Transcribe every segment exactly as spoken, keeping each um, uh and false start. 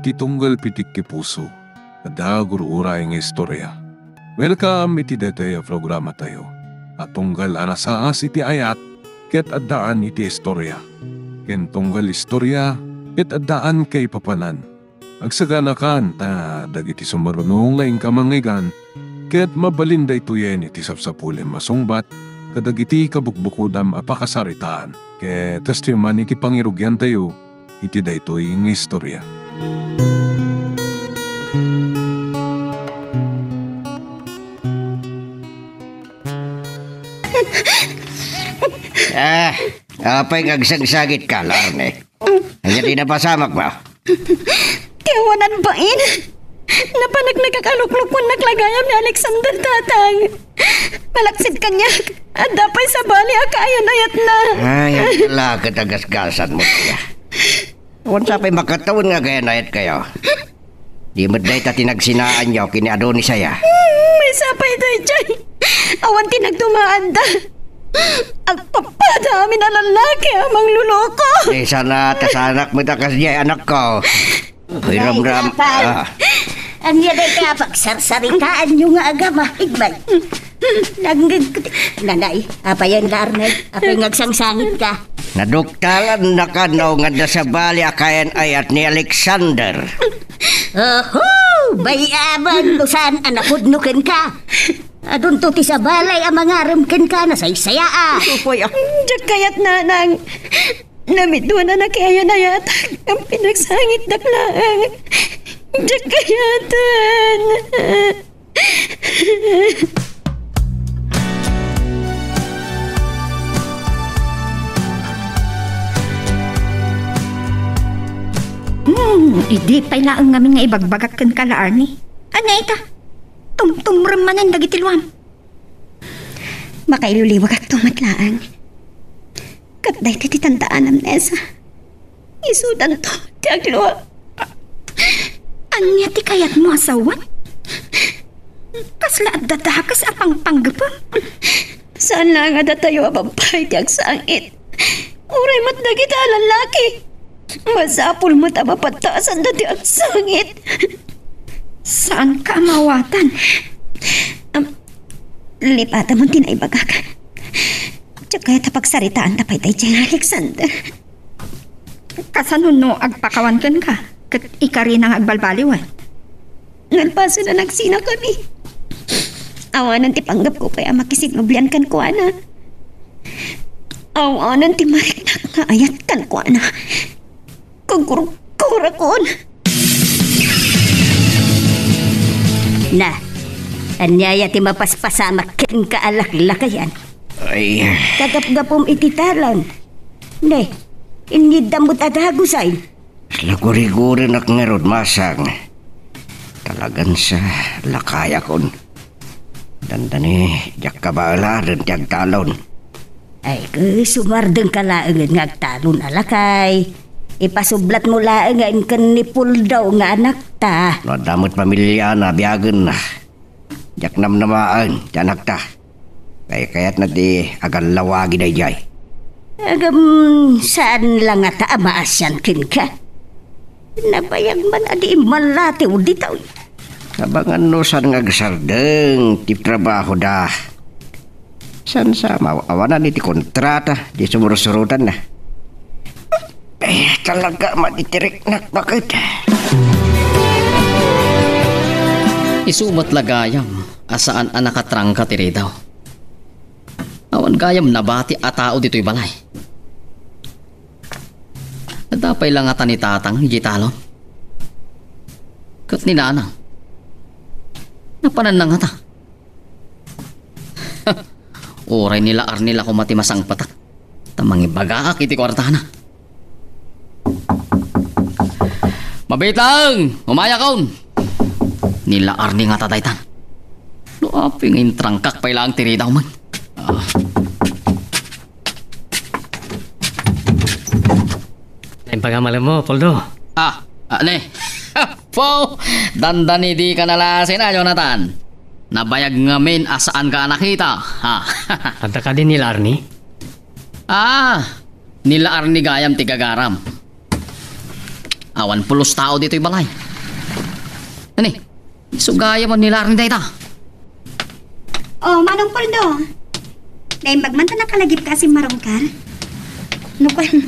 Ti tunggal pitik ti puso, adda gur-uray nga istorya. Welcome iti daytoy a programatayo a tunggal a nasaas iti ayat ket addaan iti istorya, ken tunggal istorya ket addaan kaipapanan. Agsaganakan ta dagiti sumaruno nga inka mangngeggan ket mabalin daytoyen iti sapsapulem a sungbat kadagiti kabukbukodam a pakasaritaan. Ket kastoy man iti pangirugiantayo iti daytoy nga istorya. Ah, apay nga agsangsangitka, Larne? Ania ti napasamakmo? Ti awanan bain. Napanak nakakaluklukon nak la gayam ni Alexander, Tatang. Malaksid kaniak, adda pay sabali a kaayan-ayatna. Ay, ala ket agasgasanmo, Tia. Awan sa pay makatawen nga kaayan-ayatkayo. Di met dayta ti nagsinaanyo ken ni Adonis aya. Hmm, maysa pay daydiay. Awan ti nagdumaanda. Agpappada amin a lallaki a mangluloko. Eh, sana, ta sanak met a kasdiay, anakko. Ay, ramram. Ay, Tatang. Ah. Ania dayta a pagsarsaritaanyo nga agama? Igbay. Nangngegko ti, nanay, apayen, Larne? Apay nga agsangsangitka? Naduktalannaka no nga adda sabali a kaayan-ayat ni Alexander. Oho! Bay-aban no saan a napudno kenka. Adunto ti sabali a mangarem kenka, nasaysayaa. Uy, ah. Diak kayat, Nanang. Namiduan a nakaayan-ayatak ngem pinagsangitdak laeng. Diak kayaten. Hmm, idi pay laeng ngamin nga ibagbagak kenka, Larne. Ania ita? Tumtumrem manen dagiti luam. Makailuliwagakto met laeng. Ket daytoy ti tanda a namnesa. Isudanto ti aglua. Ania ti kayatmo a sawen? Kasla adda dakes a pangpanggepem? Saan laeng a datayo a babbai ti agsangit. Uray met dagita a lallaki. Masapul met a mapaddasanda ti agsangit. Saanka a maawatan. Am, lipatamon ti naibagak. Diak kayat a pagsaritaanta pay daydiay, Alexander. Kasano no agpakawan kenka ket ikarina nga agbalbaliwen? Nalpasen a nagsinakami. Awanen ti panggepko pay a makisignublian kenkuana. Awanen ti mariknak nga ayat kenkuana. Kagurgurakon. Na, ania aya ti mapaspasamak kenka a laklakayan? Ay. Kagapgapum iti talon. Ne, inyiddam met a dagusay. Nagurigurenak ngarud, masang. Talagan sa lakayakon. Dandani, diak kabaelaren ti agtalon. Ay, ket sumardengka laengen nga agtalon a lakay. Ipasublatmo laeng nga inken ni Puldo nga anakta. No adda met pamiliana, biagenna. Diak namnamaen ti anakta. Kaykayatna ti agallawagi daydiay. Ngem, saan la ngata a maasian kenka? Nabayag man a di immallatiw ditoy. Sabangan no saan nga agsardeng ti trabahoda. Saan sa maawanan iti kontrata, di sumursurotanna. Eh, talaga matitiriknak baket. Isu met la gayam a saan a nakatrangka ti ridaw. Awan gayam nabati a tao ditoy balay. Adda pay la ngata ni Tatang idiay talon. Ket ni Nanang, napananna ngata? Uray ni la Arnie la koma ti masangpetak, ta mangibagaak iti kuartana. Mabiteng! Umayakon! Ni la Arnie ngata daytan. No apay nga intrangkak pay laeng ti ridaw man. Ah. Ay, pagamalam mo, Poldo. Ah, ah, ne. Po, dandani dika nalasin a, Jonathan. Nabayag ngamin a saanka a nakita. Ha. Adda kadi ni la Arnie? Ah, ni la Arnie gayam ti gagaram. Awan pulos tao ditoy balay. Ani, isu gayam ni Larni dayta. Oh, Manong Poldo. Naimbag man ta nakalagipka a simmarungkar. No kuan,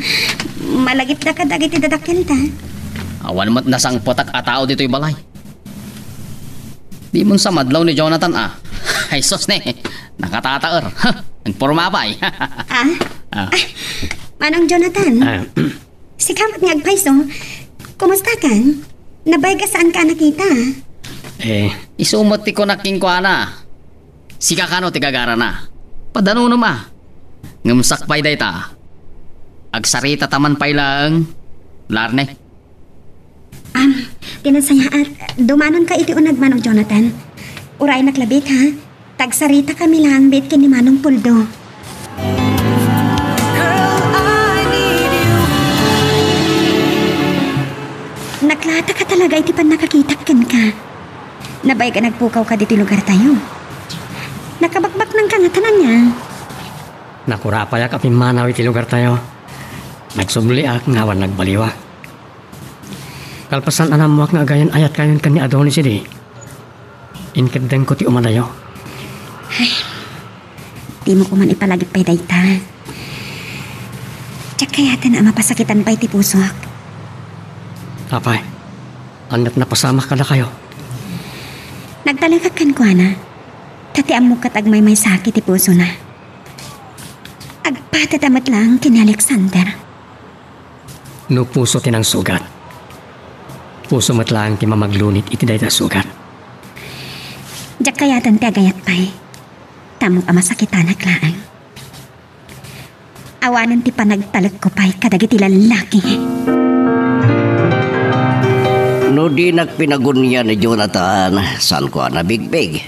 malagipdaka dagiti dadakkelta. Awan met nasangpetak a tao ditoy balay. Dimon sa madlaw ni Jonathan, a. Ay, sus, ne. Nakatataer. Nagporma pay. Ah? Ah. Ah, Manong Jonathan. Ah. Sika met nga agpayso. Kumustakan? Nabayag a saanka a nakita. Eh. Isu met ti kunak kenkuana. Sika kano ti gagarana? Padanunom a. Ngem sakbay dayta, agsaritata man pay laeng, Larni. Am, ti nasayaat, dumanonka iti uneg, Manong Jonathan. Uraynak labi, ha? Tagsaritakami laeng bet ken ni Manong Poldo. Naklataka talaga iti pannakakitak kenka. Nabayag a nagpukawka ditoy lugartayo. Nakabakbaknangka ngata ania? Nakurapayak a pimmanaw iti lugartayo. Nagsubliak nga awan nagbaliwak. Kalpasan a nammuak nga agayan-ayatkayon ken ni Adonis idi, inkeddengko ti umadayo. Ay, dimo koman ipalagip pay dayta. Diak kayaten a mapasakitan pay ti pusok. Apay, ania't napasamak kadakayo? Nagtalekak kenkuana, ta ti ammok ket agmaymaysaki ti pusona. Agpateta met laeng ken ni Alexander. No puso ti nangsugat, puso met laeng ti mamaglunit iti dayta a sugat. Diak kayaten ti agayat pay. Ta ammok a masakitanak laeng. Awanen ti panagtalekko pay kadagiti lallaki. No dinak pinagunyan ni Jonathan, saanko a nabigbig.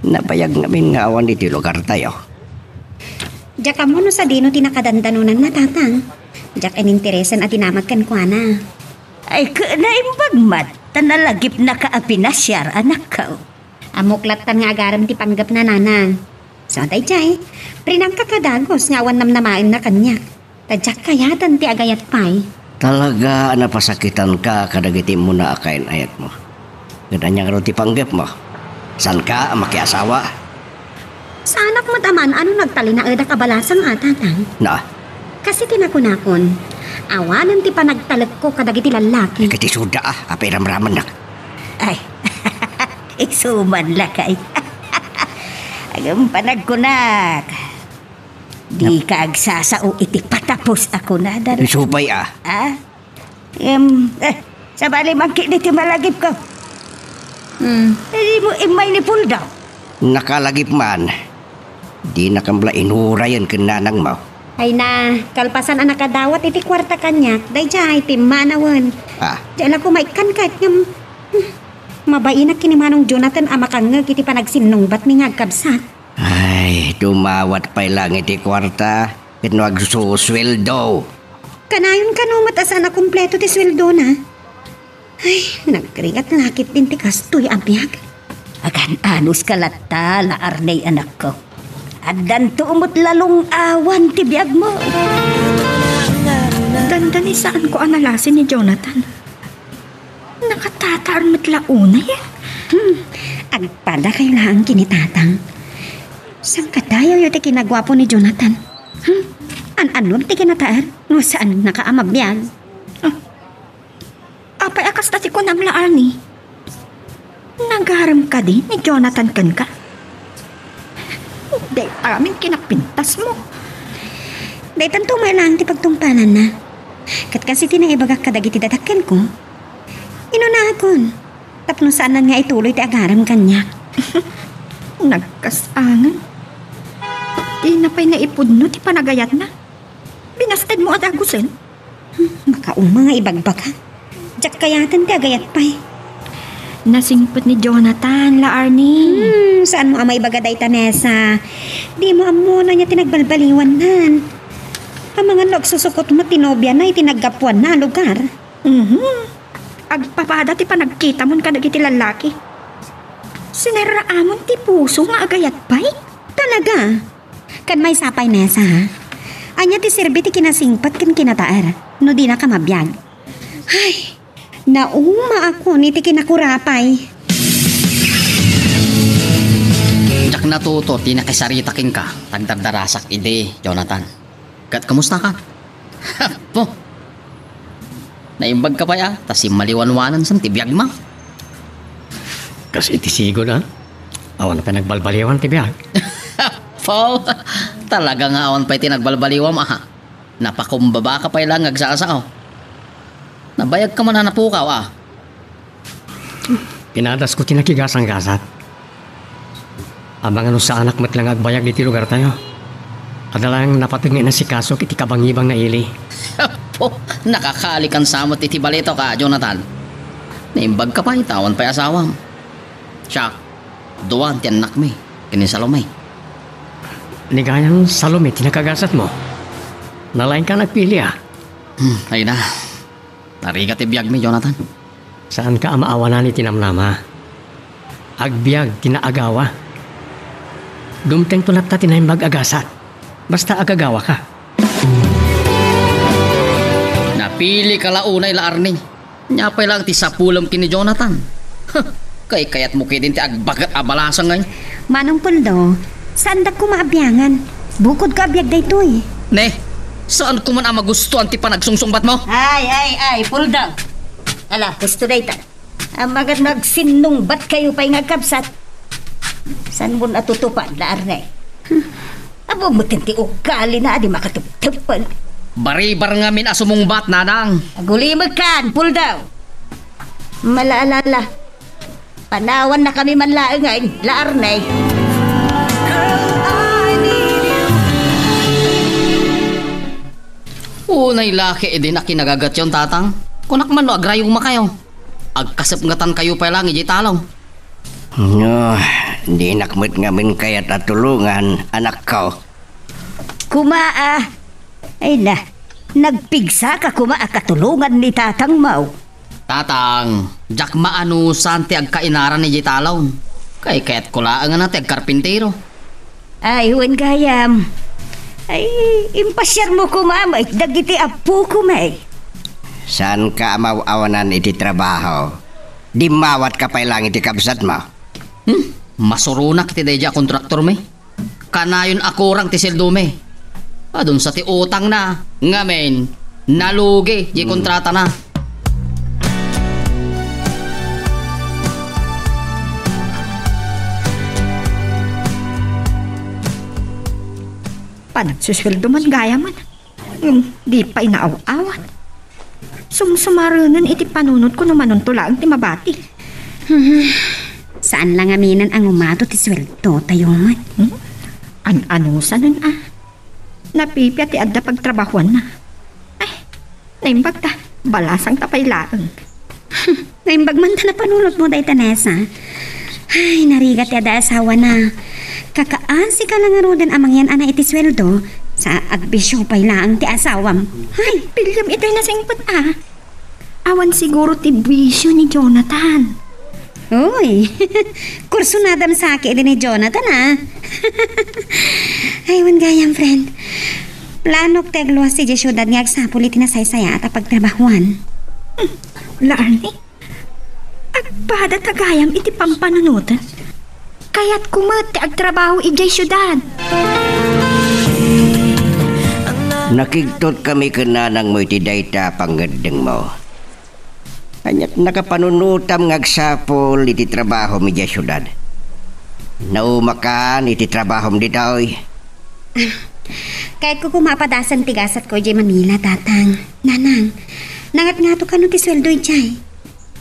Nabayag ngamin nga awan iti lugartayo. Diak ammo no sadino ti nakadandanonanna, Tatang. Diak ininteresan a dinamag kenkuana. Ay, ket naimbag met, ta nalagipnaka a pinasiar, anakko. Ammok lattan nga agarem ti panggepna, Nanang. So, daydiay, rinangka a dagus nga awan namnamaenna kaniak. Ta diak kayaten ti agayat pay. Talaga a napasakitanka kadagiti immuna a kayan-ayatmo. Ket ania ngarud ti panggepmo? Saanka a makiasawa? Saanak met a maan-an no nagtalinaedak a balasang a, Tatang. Na? Kas iti nakunakon, awanen ti panagtalekko kadagiti lallaki. Ket isuda a, apay ramramennak? Ay, isuman lakay. Agem panagkunak. Dika agsasao iti patapos a kunada. Isu pay a. Ah? Em, eh, sabali man ketdi ti malagipko. Hmm. Eh, dimo immay ni Poldo? Nakalagip man. Dinakam la inurayen ken nanangmo. Ay na, kalpasan a nakadawat iti kuarta kaniak, daydiay, timmanawen. Ah. Diay la ko maikkan ket ngem, hmm, mabainak ken ni Manong Jonathan a makangngeg iti panagsinnungbatmi nga agkabsat. Ay, dumawat pay laeng iti kuarta, ket no agsusueldo. Kanayon kano met a saan a kompleto ti sueldona? Ay, nagrigat la ketdin ti kastoy a biag. Agan-anuska latta, La Arney, anakko. Addanto met la lung-awan ti biagmo. Dandani saanko a nalasi ni Jonathan. Nakatataer met la unay, eh. Hmm, agpadakayo laeng ken ni Tatang. Saan kadayawyo ti kinaguapo ni Jonathan? Hmm, an-anom ti kinataer no saannaka a mabiag? Ah, apay a kasta ti kunam, La Arney? Nagarem kadi ni Jonathan kenka? Dayta amin kinapintasmo. Daytanto met laeng ti pagtungpalanna. Ket kas iti naibagak kadagiti dadakkelko, inunakon tapno saanan nga ituloy ti agarem kaniak. Nagkasangan. Dina pay naipudno ti panagayatna. Binastedmo a dagusen? Hmm, makauma nga ibagbaga. Diak kayaten ti agayat pay. Nasingpet ni Jonathan, La Arney. Hmm, saanmo a maibaga dayta, Nessa? Dimo ammo no ania ti nagbalbaliwannan. Amangan no agsusukot met ti nobiana iti naggapuanna a lugar. Mhm. Agpapada ti panagkitamon kadagiti lallaki. Sinerraamon ti puso nga agayat pay? Talaga? Ken maysa pay, Nessa, ha? Ania ti serbi ti kinasingpet ken kinataer no dinaka mabiag? Ay, naumaakon iti kinakurapay. Diak natuto ti nakisarita kenka, ta agdardarasak idi, Jonathan. Ket kumusta ka? Apo! Naimbag ka pay a, ta simmaliwanwanan san ti biagma. Kas iti sigud a, awan pay nagbalbaliwan ti biag. Apo! Talaga nga awan pay ti nagbalbaliwam a. Napakumbaba ka pay laeng nga agsasao. Nabayag ka man a napukaw a. Pinadasko ti nakigasanggasat. Amangan no saanak met la nga agbayag ditoy lugartayo. Adda laeng napateg nga inasikaso iti kabangibang nga ili. Apo, nakakalikan sa met iti balitok a, Jonathan. Naimbag ka pay ta awan pay asawam. Siak, duan ti annakmi ken ni Salome. Ni gayam Salome ti nakagasatmo. Nalaingka nagpili a. Hmm, ay na. Narigat ti biagmi, Jonathan. Saanka a maawanan iti namnama. Agbiag ti naagawa. Dumtengto latta ti naimbag a gasat. Basta agagawaka. Napili ka la unay la, Arnie. Ania pay laeng ti sapulem ken ni Jonathan. Huh, kaykayatmo ketdin ti agbagat a balasang ngay. Manong Puldo, saandak koma a biangan. Bukodko a biag daytoy. Ne, saanko man a magustuan ti panagsungsungbatmo. Ay, ay, ay, Puldo. Ala, husto dayta. Amangan no agsinnungbatkayo pay nga agkabsat. Saanmon a tutupad, la Arnie? Apo met ti ugalina a di makateptepel. Baribar ngamin a sumungbat, Nanang. Agulimekkan, Puldo. Malaalala. Panawannakami man laeng ngay, la Arnie. Unay la ketdin a kinagagatyon, Tatang. Kunak man no agrayumakayo. Agkasepngetankayo pay laeng idiay talon. No, dinak met ngamin kayat a tulongan, anakko. Koma a. Ay na, nagpigsaka koma a katulongan ni tatangmo. Tatang, diak maanusan ti agkainaran idiay talon. Kaykayatko laeng a ti agkarpintero. Ay, wen gayam. Ay, impasiarmo koma met dagiti appokom, ay. Saanka a maaw-awanan iti trabaho? Dimmawatka pay laeng iti kabsatmo. Hmm, masuronak iti daydiay a kontraktormi. Kanayon a kurang ti sueldomi. Adun sa ti utangna, ngamin, nalugi ti kontratana. Panagsusueldo man gayam. Ngem di pay naaw-awat. Sumsumarenen iti panunotko no manunto laeng ti mabati. Hmm. Saan la ngaminen a ngumato ti sueldotayo met. Hmm? An-anusanen a? Napipia ti adda pagtrabahuanna. Ay, naimbag ta. Balasang ta pay laeng. Naimbag man ta napanunotmo dayta, Nessa. Ay, narigat ti adda asawana. Kakaasika la ngaruden a mangyan-ana iti sueldo, sa agbisio pay laeng ti asawam. Ay, piliem itay nasingpet a. Awan siguro ti bisio ni Jonathan. Uy, kursunadam saki idi ni Jonathan, a. Ay, wen gayam, friend. Planok ti agluas idiay siudad nga agsapul iti nasaysayaat a pagtrabahuan. Hmm, la Arnie? Agpada ta gayam iti pampanunoten. Kayatko met ti agtrabaho idiay siudad. Nakigtotkami ken nanangmo iti dayta a pangngeddengmo. Ania't nakapanunotam nga agsapul iti trabahom idiay siudad? Naumakan iti trabahom ditoy? Kayatko koma a padasen ti gasatko idiay Manila, Tatang. Nanang, nangatngato kano ti sueldo idiay?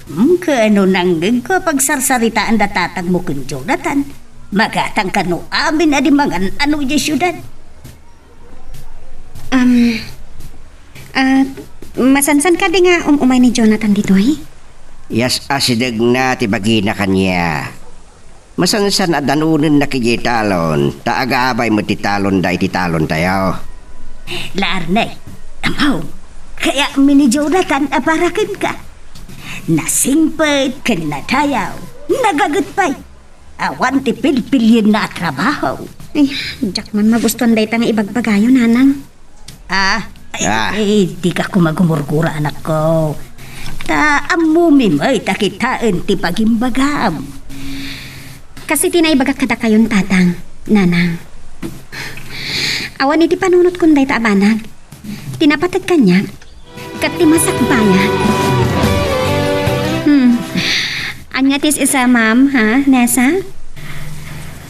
Hmm, kaano nangngegko a pagsarsaritaan da tatangmo ken Jonathan? Magatang kano amin a di mangan-ano idiay siudad? Um, ah, masansan kadi nga um-umay ni Jonathan ditoy? Yas-asidegna ti bagina kaniak. Masansan a danonennak idiay talon, ta agabay met ti talonda iti talontayo. La Arnie, amaw, kayatmi ni Jonathan a para kenka. Nasingpet ken nadayaw, nagaget pay. Awan ti pilpilienna a trabaho. Ay, diak man magustuan dayta nga ibagbagayo, Nanang. Ah, ay, Ah. Ay, dika koma gumurgura, anakko. Ta ammomi met a kitaen ti pagimbagam. Kas iti naibagak kadakayon, Tatang, Nanang. Awan iti panunotkon dayta a banag. Ti napateg kaniak, ket ti masakbayak. Hmm. Ania ti is-isa, ma'am, ha, Nessa?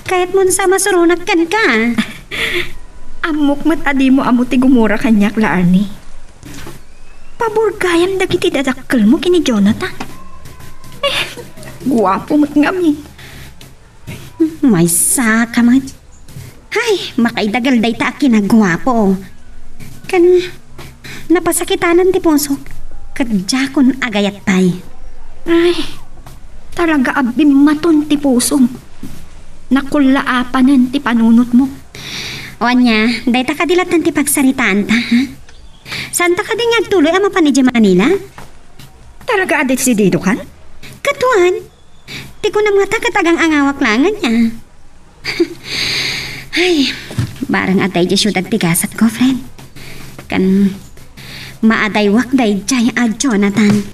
Kayatmon sa masuronak kenka? Ammok met a dimo ammo ti gumura kaniak, La Arnie. Pabor gayam dagiti dadakkelmo ken ni Jonathan. Eh, guapo met ngamin. Maysa ka met. Hay, makaidagel dayta a kinaguapo. Ken napasakitanan ti pusok, ket diakon agayat pay. Ay, talaga a bimmaton ti pusom. Nakullaapanen ti panunotmo. O ania, dayta kadi latta ti pagsaritaanta, ha? Saanta kadi nga agtuloy a mapan idiay Manila? Talaga a desididokan? Katuan, ti kunam ngata ket agang-angawak laeng ania. Ay, bareng a daydiay siudad ti gasatko, friend. Ken maadaywak daydiay a Jonathan.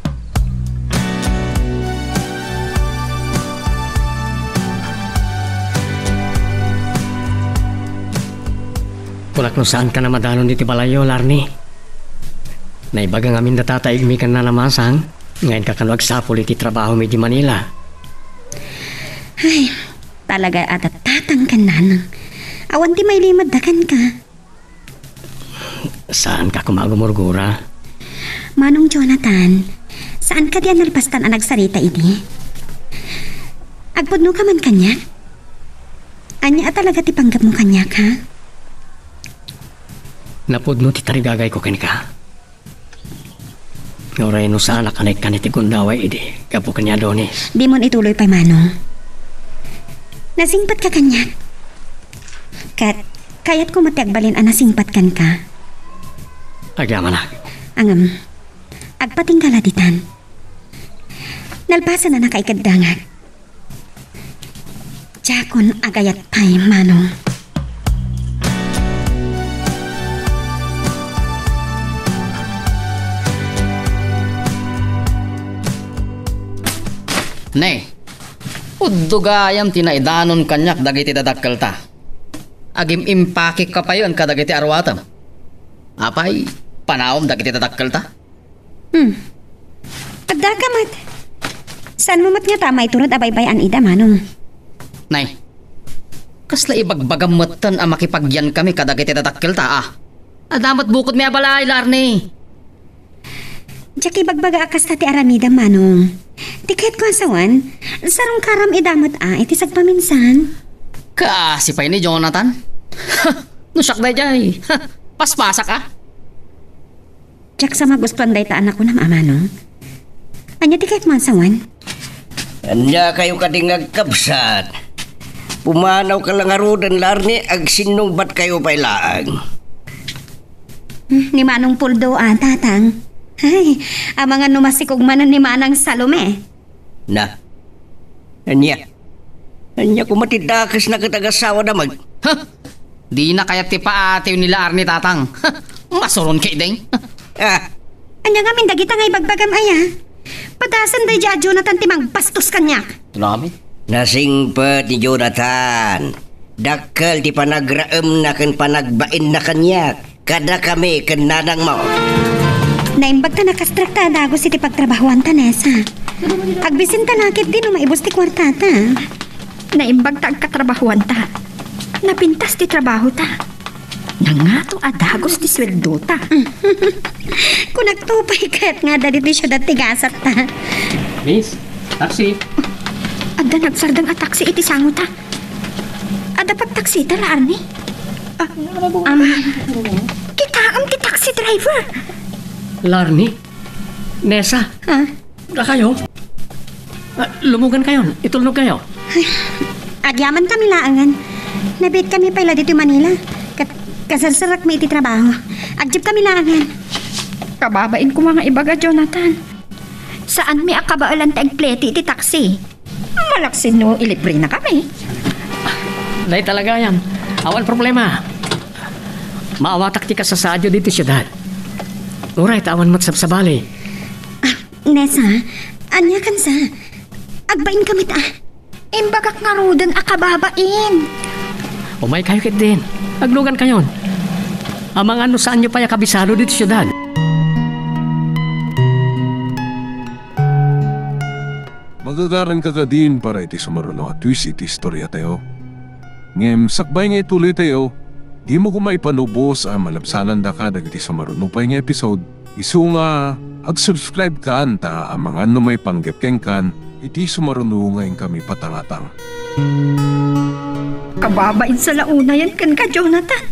Kunak no saankan a madanon iti balayyo, La Arnie. Naibaga ngamin da tataigmi ken Nana Masang nga inka kano agsapul iti trabahomi idiay Manila. Ay, talaga a tatang ken nanang. Awan ti mailimed da kenka. Saanka koma a gumurgura. Manong Jonathan, saan kadi a nalpastan a nagsarita idi? Agpudno ka man kaniak? Ania a talaga ti panggepmo kaniak, ha? Napudno ti tarigagayko kenka. Uray no saanak a naikkan iti gundaway idi gapu ken ni Adonis. Dimon ituloy pay, Manong. Nasingpetka kaniak. Ket kayatko met ti agbalin a nasingpet kenka. Agyamanak. Ngem, agpatingga la ditan. Nalpasen a nakaikeddangak. Diakon agayat pay, Manong. Ne, uddo gayam ti naidanon kaniak dagiti dadakkelta. Agim-impakekka payen kadagiti aruatem. Apay, panaom dagiti dadakkelta? Hmm. Addaka met. Saanmo met ngata a maiturod a baybay-an ida, Manong? Nay, kasla ibagbagam metten a makipagyankami kadagiti dadakkelta, a? Adda met bukodmi a balay, La Arnie. Diak ibagbaga a kasta ti aramidem, Manong. Ti kayatko a sawen, sarungkaram ida met a iti sagpaminsan. Kaasi pay ni Jonathan. No siak daydiay, paspasak a. Diak sa magustuan dayta a nakunam a, Manong. Ania ti kayatmo a sawen? Ania kayo kadi nga agkabsat? Pumanawka la ngaruden, La Arnie, agsinnungbatkayo pay laeng. Hmm, ni Manong Puldo a, Tatang. Ay, amangan no masikog manen ni Manang Salome. Na. Ania? Ania koma ti dakesna ket agasawada met? Ha? Dina kayat ti paatiw ni La Arnie, Tatang. Ha? Masuron ketdin. Ah. Ania ngamin dagita nga ibagbagam aya? Padasen daydiay a Jonathan ti mangbastos kaniak. Tunami? Nasingpet ni Jonathan. Dakkel ti panagraemna ken panagbainna kaniak. Kadakami ken nanangmo. Naimbag ta nakastrak ta a dagus iti pagtrabahoanta, Nessa. Agbisin ta la ketdi no maibus ti kuartata. Naimbag ta agkatrabahoanta. Napintas ti trabahota. Nangato a dagus ti sueldota. Kunakto pay ket nga adda ditoy siudad ti gasatta. Miss, taxi. Adda nagsardeng a taxi iti sangota. Adda pagtaksita, La Arnie? Ah, um, kitaem ti taxi driver. La Arnie? Nessa? Ha? Dakayo? Ah, lumugankayon. Itulnogkayo. Ay, agyaman kami laengen. Nabiit kami pay la ditoy Manila. Ket kaserserakmi iti trabaho. Agjeep kami laengen. Kababain koma nga ibaga, Jonathan. Saanmi a kabaelan ti agplete iti taxi. Malaksid no ilibrenakami. Dayta la gayam. Awan problema. Maawatak ti kasasaadyo ditoy siudad. Uray ta awan met sabsabali. Ah, Nessa, ania kansa? Agbain kami ta. Imbagak ngaruden a kababain. Umaykayo ketdin. Aglugankayon. Amangan no saanyo pay a kabisado ditoy siudad. Magagaranka kadin para iti sumaruno a twist iti istoriatayo. Ngem sakbay nga ituloytayo, dimo koma ipanubos a malabsanandaka dagiti sumaruno pay nga episode, isu nga ag-subscribe kan ta amangan no maipanggep kenkan iti sumaruno nga inkami patangatang. Kababain sa launayan kenka, Jonathan.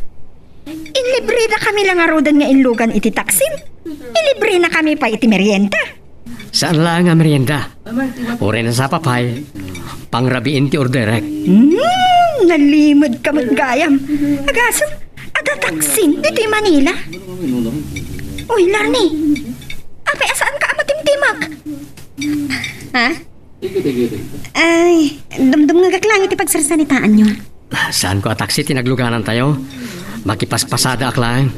Inlibridakami la ngaruden nga inlugan iti taksim. Ilibrinakami pay iti merienda. Saan laeng a merienda. Uray nasapa pay, pangrabiin ti orderek. Hmm, nalimedka met gayam. Agasem, adda taksim ditoy Manila. Uy, Larni, apay a saanka a matimtimak? Ha? Ay, dumdumngegak lang iti pagsarsaritaanyo. Saanko a taksi ti nagluganantayo. Makipaspasadaak laeng.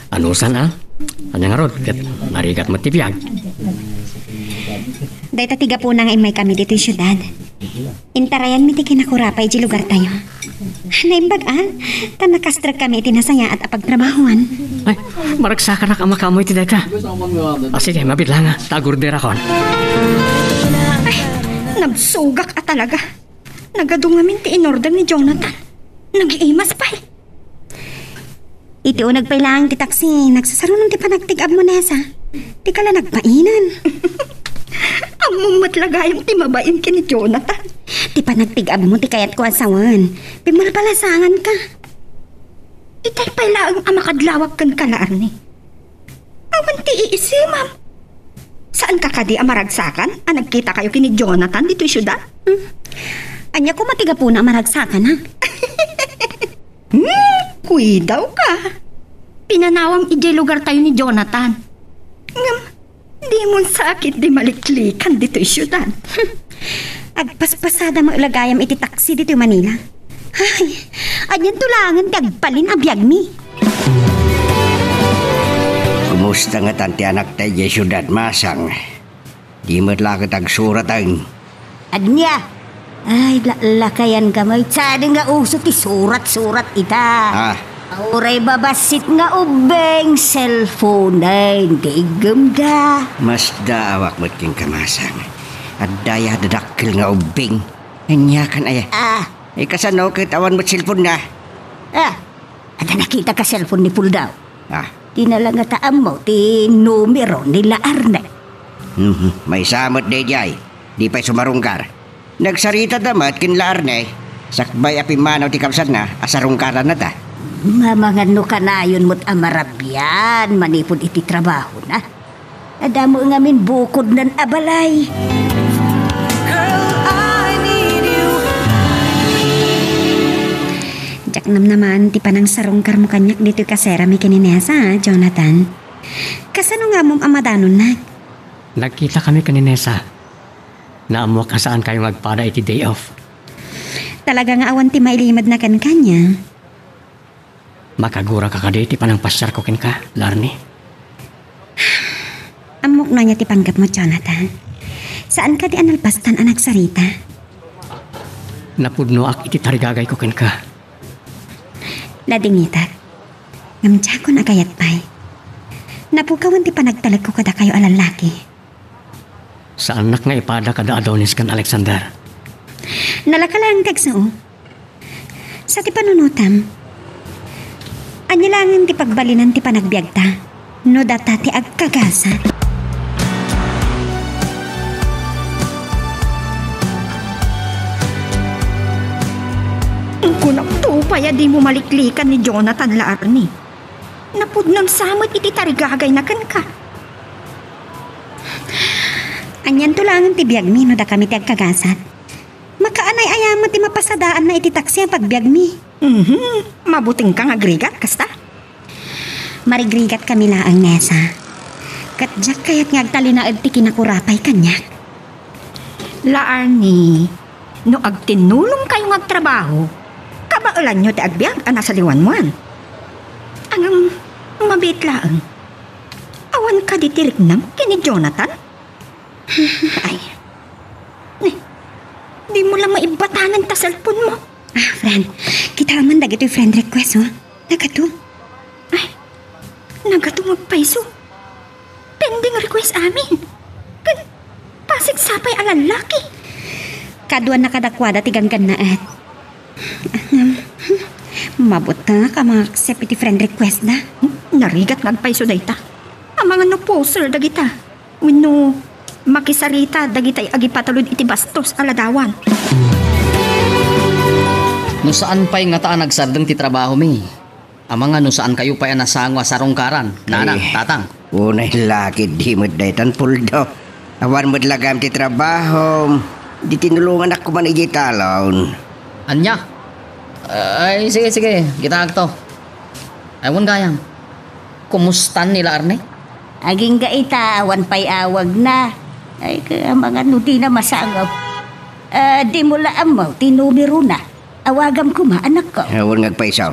Anusan a? Ania ngarud, ket narigat met ti biag. Dayta ti gapuna nga immaykami ditoy siudad. Intarayanmi ti kinakurapay iti lugartayo. Naimbag a, ta nakastrekami iti nasayaat a pagtrabahoan. Ay, maragsakanak a makaammo iti dayta. A, sige, mabitlanga, ta agorderakon. Ay, nabsugak a talaga. Nagadu ngamin ti inorder ni Jonathan. Nagiimas pay. Iti uneg pay laeng ti taksi, nagsasaruno ti panagtig-abmo, Nessa. Dika la nagbain. Ammom met la gayam ti mabain ken ni Jonathan. Ti panagtig-abmo ti kayatko a sawen. Pimmalpalasanganka. Itay pay laeng a makadlawak kenka, Larni. Awan ti iisimam. Saanka kadi a maragsakan a nagkitakayo ken ni Jonathan ditoy siudad? Hmm. Ania koma ti gapuna a maragsakan, ha? Hmm, kuidawka. Pinanawam idiay lugartayo ni Jonathan. Ngem, dimon sakit ti maliklikan ditoy siudad. Agpaspasada met la gayam iti taksi ditoy Manila. Ay, anianto laengen ti agbalin a biagmi. Kumusta ngatan ti anakta idiay siudad, Masang? Di met la ket agsurateng. Ania? Ay, la-, lakayanka met. Sadi nga uso ti surat-surat ita. Ah. Uray babassit nga ubbing, cellphone-en ti iggemda. Masdaawak met kenka, Masang. Adda aya a dadakkel nga ubbing. Ania kan aya? Ah. Ay, kasano ket awan met cellphone-na? Ah, adda nakitak a cellphone ni Puldaw. Ah. Di na la ngata ammo ti numero ni La Arne. Mhm. Maysa met daydiay. Di pay sumarungkar. Nagsaritada met ken La Arne. Sakbay a pimmanaw ti kabsatna a sarungkarannata. Amangan no kanayon met a marabian manipud iti trabahona. Adda met ngamin bukodnan a balay. Girl, I need you. Diak namnamaen ti panangsarungkarmo kaniak ditoy kaserami ken ni Nessa, Jonathan. Kasano nga ammom a madanonnak? Nagkitakami ken ni Nessa. Naammoak a saankayo nga agpada iti day off. Talaga nga awan ti mailimedna kenka, ania? Makaguraka kadi ti panangpasiarko kenka, Larni? Ammok no ania ti panggepmo, Jonathan. Saan kadi a nalpastan a nagsarita? Napudnoak iti tarigagayko kenka. Ladingitak. Ngem diakon a kayat pay. Napukawan ti panagtalekko kadakayo a lallaki. Saannak nga ipada kada Adonis ken Alexander. Nalaka laeng ti agsao. Sa ti panunotam, ania laengen ti pagbalinan ti panagbiagta no data ti agkagasat? Kunam to pay a dimo maliklikan ni Jonathan, La Arne. Napudnonsa met iti tarigagayna kenka. Anianto laengen ti biagmi no dakami ti agkagasat? Makaanay-aya met ti mapasadaanna iti taksi a pagbiagmi. Mhm. Mabutengka nga agrigat, kasta? Marigrigatkami laeng, Nessa. Ket diak kayat nga agtalinaed ti kinakurapay kaniak. La Arne, no agtinnulongkayo nga agtrabaho, kabaelanyo ti agbiag a nasaliwanmoan. Ngem, mabiit laeng. Awan kadi ti riknam ken ni Jonathan? Ay. Ay, dimo la maibatangan ta cellphone mo. Ah, friend, kitaem man dagitoy friend request, oh. Nagato. Ay, nagato nga agpayso. Pending request amin. Ken, pasig sapay a lallaki. Kaduana kadakuada ti ganggannaet. Ngem, hmm, mabutek a mangaccept iti friend request da. Narigat nga agpayso dayta. Amangan no poser dagita. Wenno, makisarita dagitay agipatalud iti bastos a ladawan. No saan pay ngata a nagsardeng ti trabahomi, amangan no saankayo pay a nasango a sarungkaran, nanang, tatang. Unay lakid di met daytan puldo. Awan met lagam ti trabahom. Di tinulonganak koma idiay talon. Ania? Ay, sige, sige. Kitaakto. Ay, wen gayam. Kumustan ni La Arne? Agingga ita, awan pay awagna. Ay, ka-, amangan no dina masango. Ah, dimo la ammo ti numerona. Awagam koma, anakko. Awan nga agpayso.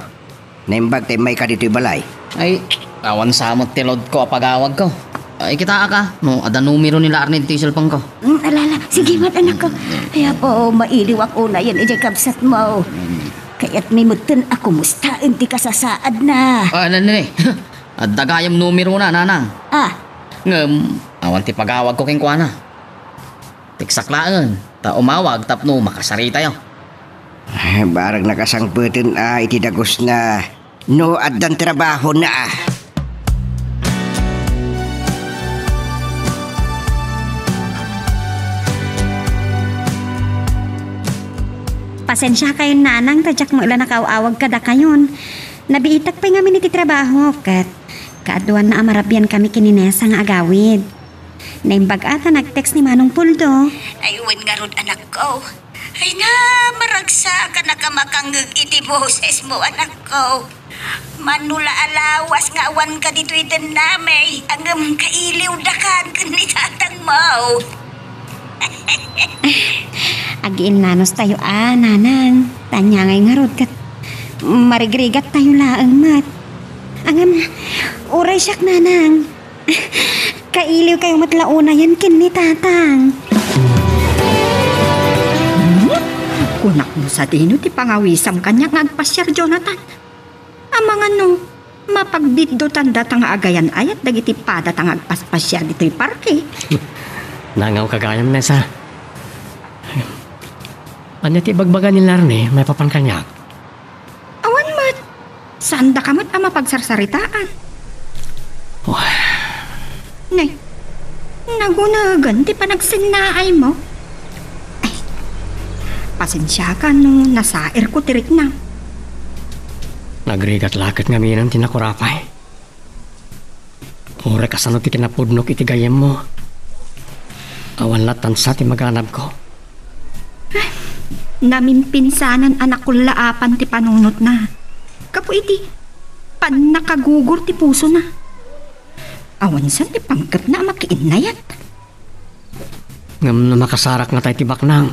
Naimbag ta immayka ditoy balay. Ay, awan sa met ti loadko a pagawagko. Ay, kitaak a, no adda numero ni La Arne ditoy cellphoneko. Mm, ala, ala. Sige met, anakko. Ay, apo, mailiwak unayen idiay kabsatmo. Kayatmi metten a kumustaen ti kasasaadna. Ah, nani, nani. Adda gayam numerona, nanang. Ah. Ngem, awan ti pagawagko kenkuana. Text-ak laeng, ta umawag tapno makasaritayo. Eh, barang nakasangpeten a iti dagusna no addan trabahona. Pasensiakayon, nanang, ta diak met la nakaaw-awag kadakayon. Nabiitak pay ngamin iti trabaho, ket kaaduanna a marabiankami ken ni Nessa nga agawid. Naimbag a ta nag-text ni Manong Puldo. Ay, wen ngarud, anakko. Ay na, maragsakan a makangngeg iti bosesmo, anakko. Mano la a lawas nga awanka ditoy dennami, ngem kailiwdakan ken ni tatangmo. Agiinnanos tayo a, nanang. Ta ania ngay ngarud ket marigrigat tayo laeng met. Ngem, uray siak, nanang. Kailiwkayo met la unayen ken ni tatang. Hmm? Kunak no sadino ti pangawisam kaniak nga agpasiar, Jonathan. Amangan no mapagbiddotan data nga agayan-ayat dagiti padata nga agpaspasiar ditoy parke. Nangawka gayam, Nessa. Ania ti ibagbaga ni La Arne maipapan kaniak? Awan met. Saandaka met a mapagsarsaritaan. Wah. Ne, nagunegen ti panagsennaaymo. Ay, pasensiaka no nasairko ti riknam. Nagrigat la ket ngamin ti nakurapay. Uray kasano ti kinapudnok iti gayyemmo. Awan la tansa ti maganabko. Namimpinsanan a nakullaapan ti panunotna. Gapu iti pannakagugur ti pusona. Awan sa ti panggepna a makiinnayat. Ngem no makasarak ngata iti baknang,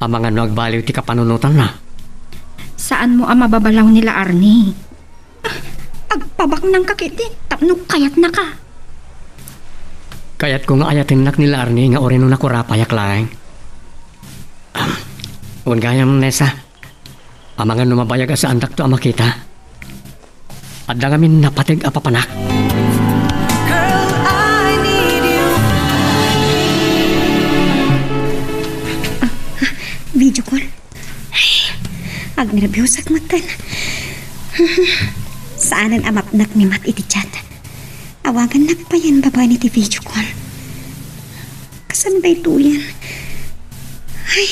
amangan no agbaliw ti kapanunotanna. Saanmo a mababalaw ni La Arne. Ah, agpabaknangka ketdi tapno kayatnaka. Kayatko nga ayatennak ni La Arne nga uray no nakurapayak laeng. Wen gayam, Nessa. Amangan no mabayag a saandakto a makita. Adda ngamin napateg a papanak. Girl, I need you. Ah, ah, video call. Ay, agnerbiusak metten. Saanen a mapnek ni Matt iti chat. Awagannak payen babaen iti video call. Kasano daytoyen? Ay,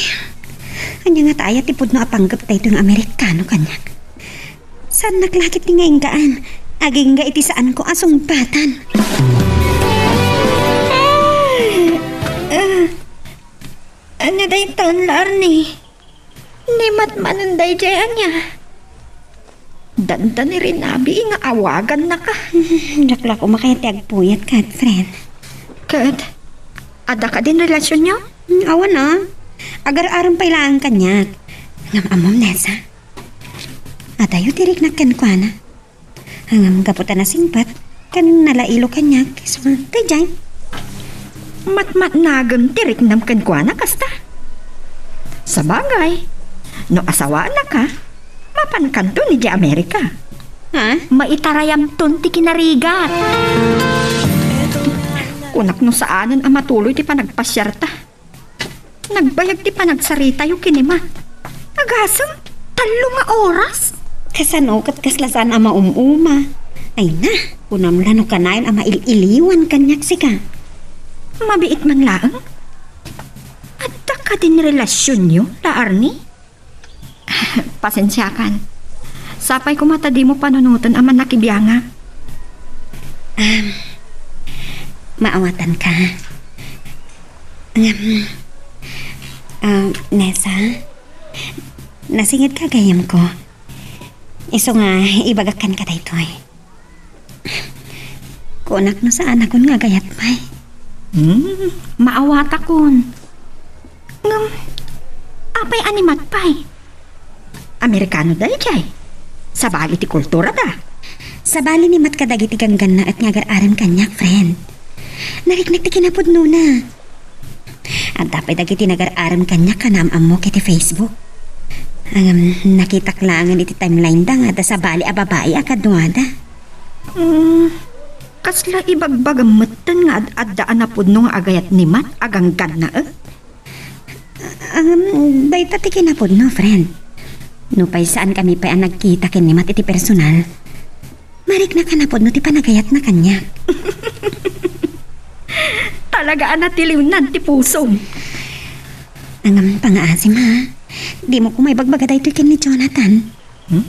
ania ngata aya ti pudno a panggep daytoy nga Amerikano kaniak? Saannak la ketdi nga inggaan, agingga iti saanko a sungbatan. Ah, ah, ania daytan, La Arne? Ni Matt manen daydiay ania? Dandani rinabii nga awagannaka. Diak la koma kayat ti agpuyat, kat, friend. Ket, adda kadin relasionyo? Hmm, awan a. Agar-arem pay laeng kaniak. Ngem ammom, Nessa? Adayo ti riknak kenkuana. Ngem gapu ta nasingpet, ken nalailo kaniak, isu nga, daydiay. Matmatnagem ti riknam kenkuana, kasta? Sabagay, no asawaanaka, mapankanton idiay Amerika. Ha? Maitarayamton ti kinarigat. Kunak no saanen a matuloy ti panagpasiarta. Nagbayag ti panagsaritayo ken ni Matt. Agasem, tallo nga oras? Kasano ket kasla saan a maum-uma? Ay na, kunam la no kanayon a mail-iliwan kaniak sika. Mabiit man laeng? Adda kadin relasionyo, la Arnie? Pasensiakan. Sapay koma ta dimo panunoten a mannakibiangak. Um, maawatanka. Ngem, ah, Nessa, nasingedka gayam ko. Isu nga ibagak kenka daytoy. Kunak no saanakon nga agayat pay. Hmm, maawatakon. Ngem, apay a ni Matt pay? Amerikano daydiay. Sabali ti kulturada. Sabali ni Matt kadagiti ganggannaet nga agar-arem kaniak, friend. Nariknak ti kinapudnona. Adda pay dagiti nagar-arem kaniak a naam-ammok iti Facebook. Ngem, nakitak laengen iti timeline da nga adda sabali a babai a kaduada. Hmm, kasla ibagbagam metten nga ad-adda a napudno nga agayat ni Matt a ganggannaet? Ngem, dayta ti kinapudno, friend. Nupay saankami pay a nagkita ken ni Matt iti personal, mariknak a napudno ti panagayatna kaniak. Talaga a natiliwnan ti pusom. Ngem, pangaasim, ha? Dimo koma ibagbaga daytoy ken ni Jonathan? Hmm?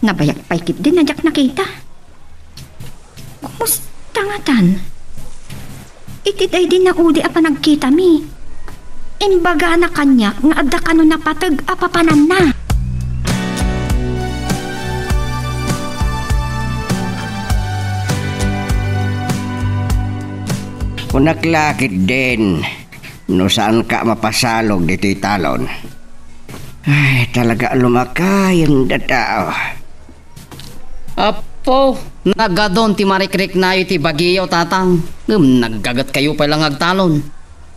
Nabayag pay ketdin a diak nakita. Kumusta ngatan? Iti daydi naudi a panagkitami, imbagana kaniak nga adda kano napateg a papananna. Kunak la ketdin, no saanka mapasalog ditoy talon. Ay, talaga a lumakayen da tao. Apo, nagadun ti marikriknayo iti bagiyo, Tatang. Ngem naggagetkayo pay la nga agtalon.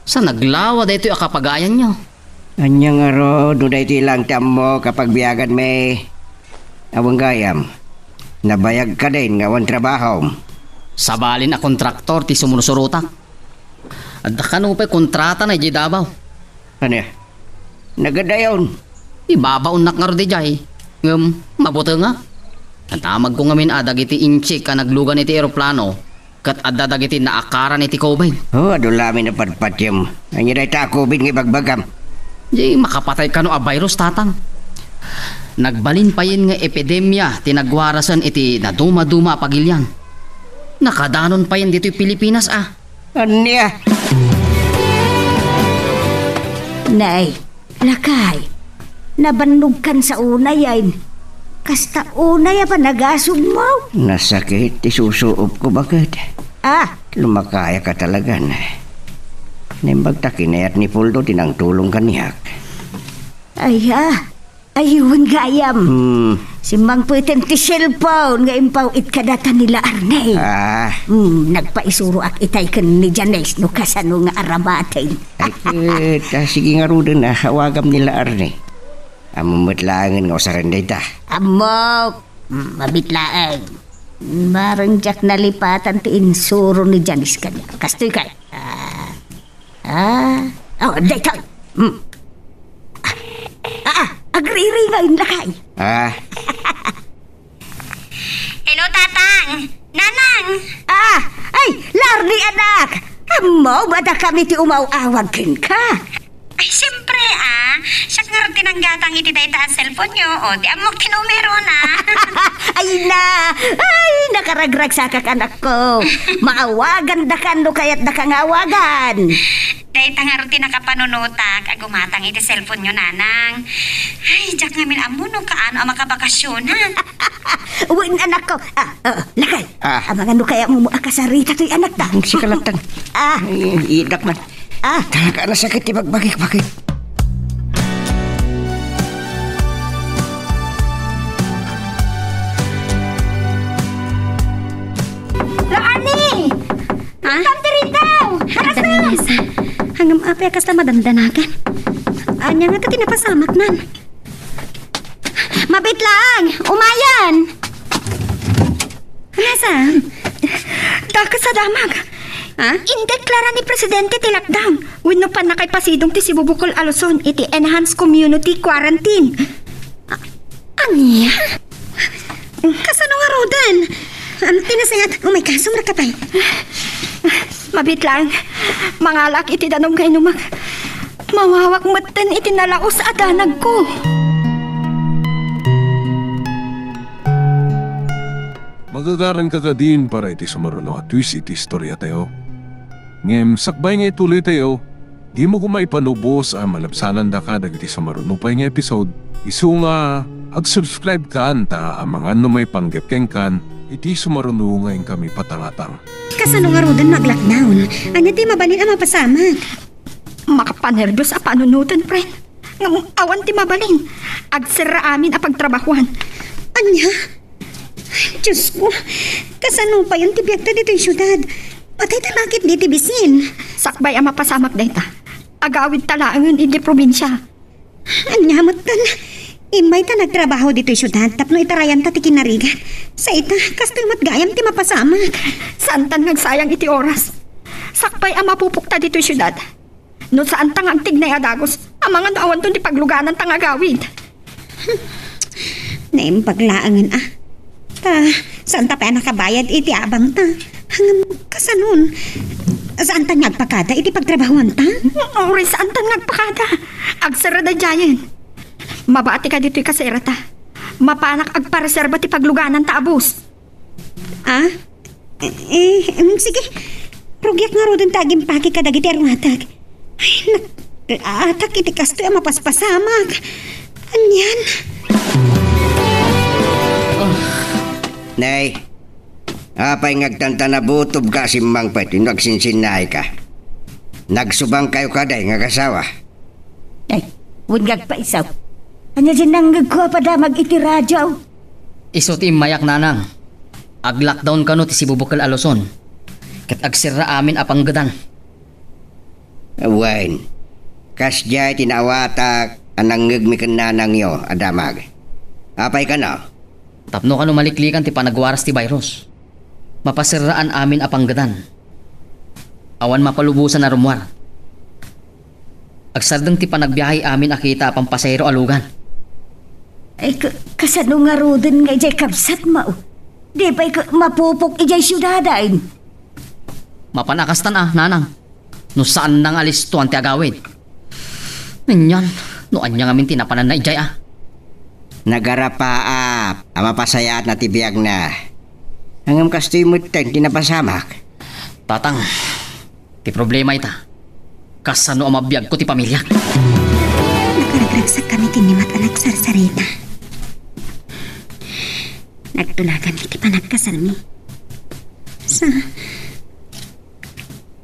Sa naglawa daytoy a kapagayanyo. Ania ngarud no daytoy laeng ti ammok a pagbiaganmi? Awan gayam, nabayag kadin nga awan trabahom? Sabalin a kontraktor ti sumursurotak. Adda kano pay kontratana idiay Davao. Ania? Nagadayon. Ibabaonnak ngarud idiay. Ngem, mabutengak. Nadamagko ngamin a dagiti inchik a naglugan iti eroplano ket adda dagiti naakaran iti COVID. Oh, adu lamin a patpatiem. Ania dayta a COVID nga ibagbagam? Di makapatay kano a virus, Tatang. Nagbalin payen nga epidemia ti nagwarasen iti nadumaduma a pagilian. Nakadanon payen ditoy Pilipinas, a. Ania? Nay, lakay, nabannogkan sa unayen. Kasta unay a panagasugmo? Nasakit ti susuopko, baket. Ah. Lumakayaka talagan. Naimbag ta kinayat ni Poldo ti nangtulong kaniak. Ay, ah. Ay, wen gayam. Hmm. Simmangpeten ti cellphone nga impaw-it kadata ni La Arne. Ah. Hmm, nagpaisuroak itay ken ni Janice no kasano nga aramaten. Ay, ket, ah, sige ngaruden, ah, awagam ni La Arne. Ammom met laengen nga usaren dayta. Ammok. Hmm, mabit laeng. Mareng diak nalipatan ti insuro ni Janice kaniak. Kastoy kay. Ah. Ah, oh, daytoy. Hmm. Ah, ah, agriringaw, lakay. Ah. Hello, Tatang. Nanang. Ah, ay, La Arne, anak. Ammom a dakami ti umaw-awag kenka. Ay, siyempre, ah. Siak ngarud ti nanggatang iti dayta a cellphone-yo. O, di ammok ti numero na. Ay na! Ay, nakaragragsakak, anakko. Maawagandaka no kayatdaka nga awagan. Dayta ngarud ti nakapanunotak a gumatang iti cellphone-yo, Nanang. Ay, diak ngamin ammo no kaano a makabakasyonan. Wen, anakko. Ah, ah, lakay. Ah. Amangan no kayatmo a kasarita toy anakta. Sika latta. Ah. Ay, idak man. Ah. Talaga, nasakit ti bagbagik, bakit? La Arne! Ha? Intan ti ritaw! Adda ni Kaya kasta madandanagan. Ania nga ta ti napasamaknan? Mabit laeng! Umayan! Nasa? Dakes a damag. Ha? Indeklara ni Presidente ti lockdown wenno pannakaipasidong ti Cebu Bohol a Luzon iti enhanced community quarantine. A-, ania? Kasano ngaruden? Ano ti nasayaat? Umay ka, sumrekka pay. Mabit laeng. Mangalak iti danum nga inumek. Mawawak metten iti nalaus a danagko. Magagaranka kadin para iti sumaruno a twist iti istoriatayo. Ngem sakbay nga ituloytayo, dimo koma ipanubos a malabsanandaka dagiti sumaruno pay nga episode, isu nga ag-subscribe kan ta amangan no maipanggep kenkan iti sumaruno nga inkami patangatang. Kasano ngaruden nga ag-lockdown? Ania ti mabalin a mapasamak? Makapanerbios a panunoten, friend. Ngem awan ti mabalin. Agserra amin a pagtrabahoan. Ania? Diosko, kasano payen ti biagta ditoy siudad? Patay ta la ketdi ti bisin. Sakbay a mapasamak dayta, agawidta laengen idiay probinsia. Ania metten? Immay ta nagtrabaho ditoy siudad tapno itarayanta ti kinarigat. Sa ita, kastoy met gayam ti mapasamak. Saantan nga agsayang iti oras. Sakbay a mapupokta ditoy siudad, no saanta nga agtignay a dagus, amangan no awanton ti paglugananta nga agawid. Naimbag laengen a. Ta, saanta pay a nakabayad iti abangta. Ngem kasanon? Saanta nga agpakada iti pagtrabahoanta? Uray saanta nga agpakada. Agserra daydiayen. Mabatika ditoy kaserrata. Mapanak agpareserba ti paglugananta a bus. Ah? Eh, eh, em, sige. Rugiak ngaruden ta agimpake kadagiti aruatak. Ay, nak-, atak iti kastoy a mapaspasamak. Anian? Nay, apay nga agtantanabutob ka a simmangpet wenno agsinsinnaay ka? Nagsubang kayo kadi nga agasawa? Ay, wen nga agpaisaw. Ania diay nangngegko a padamag iti radio? Isu ti immayak, nanang. Ag-lockdown kano ti Cebu Bohol a Luzon. Ket agserra amin a panggedan. Wen, kasdiay ti naawatak a nangngegmi ken nanangyo a damag. Apay kano? Tapno kano maliklikan ti panagwaras ti virus, mapaserraan amin a panggedan. Awan mapalubosan a rummuar. Agsardeng ti panagbiahe amin a kita a pampasahero a lugan. Ay, ka-, kasano ngaruden nga idiay kabsatmo? Di pay ka-, mapupok idiay siudad, ay? Mapan a kastan a, nanang. No saanna nga alistoan ti agawid. Nganyan, no ania ngamin ti napananna idiay a? Nagarapaap a mapasayaatna ti biagna. Ngem kastoy metten ti napasamak. Tatang, ti problema ita, kasano a mabiagko ti pamiliak? Nakaragragsakkami ken ni Mat a nagsarsarita. Nagtulagan iti panagkasalmi. Sa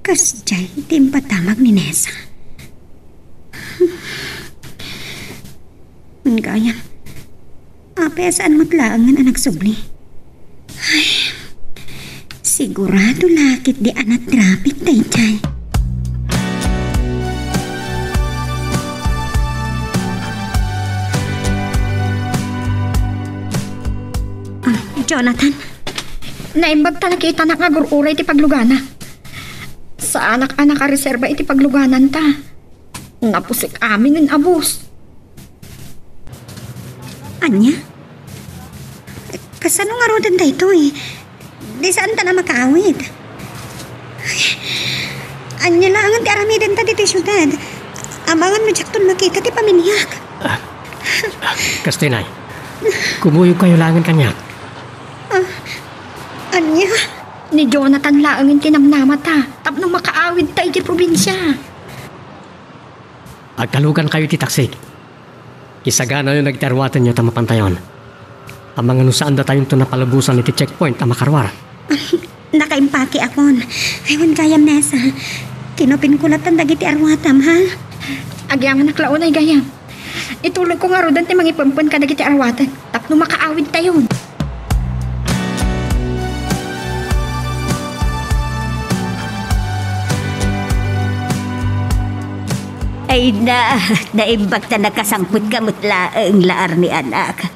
Kasdiay ti impatamag ni Nessa. Wen gayam, apay a saan met laengen a nagsubli? Ay, sigurado la ketdi a natraffic daydiay. Ah, Jonathan. Naimbag ta nakitanak nga agur-uray ti paglugana. Saanak a nakareserba iti paglugananta. Napusek aminen a bus. Ania? Kasano ngaruden daytoy? Di saanta a makaawid? Ay, ania laengen ti aramidenta ditoy siudad? Amangan no diakton makita ti pamiliak. Ah, ah, kastoy, nay. Kumuyogkayo laengen kaniak. Ah, ania? Ni Jonathan laengen ti namnamata tapno makaawidta iti probinsia. Agtalugankayo iti taksik. Isaganayo dagiti aruatenyo ta mapantayon. Amangan no saan datayonto napalubosan iti checkpoint a makaruar. Nakaimpake akon. Ay, wen gayam, Nessa. Kinupinko latan dagiti aruatam, ha? Agyamanak la unay gayam. Itulogko ngaruden ti mangipempen kadagiti aruaten tapno makaawidtayon. Ay na, naimbag ta nakasangpetka met laeng, Laarne, anak.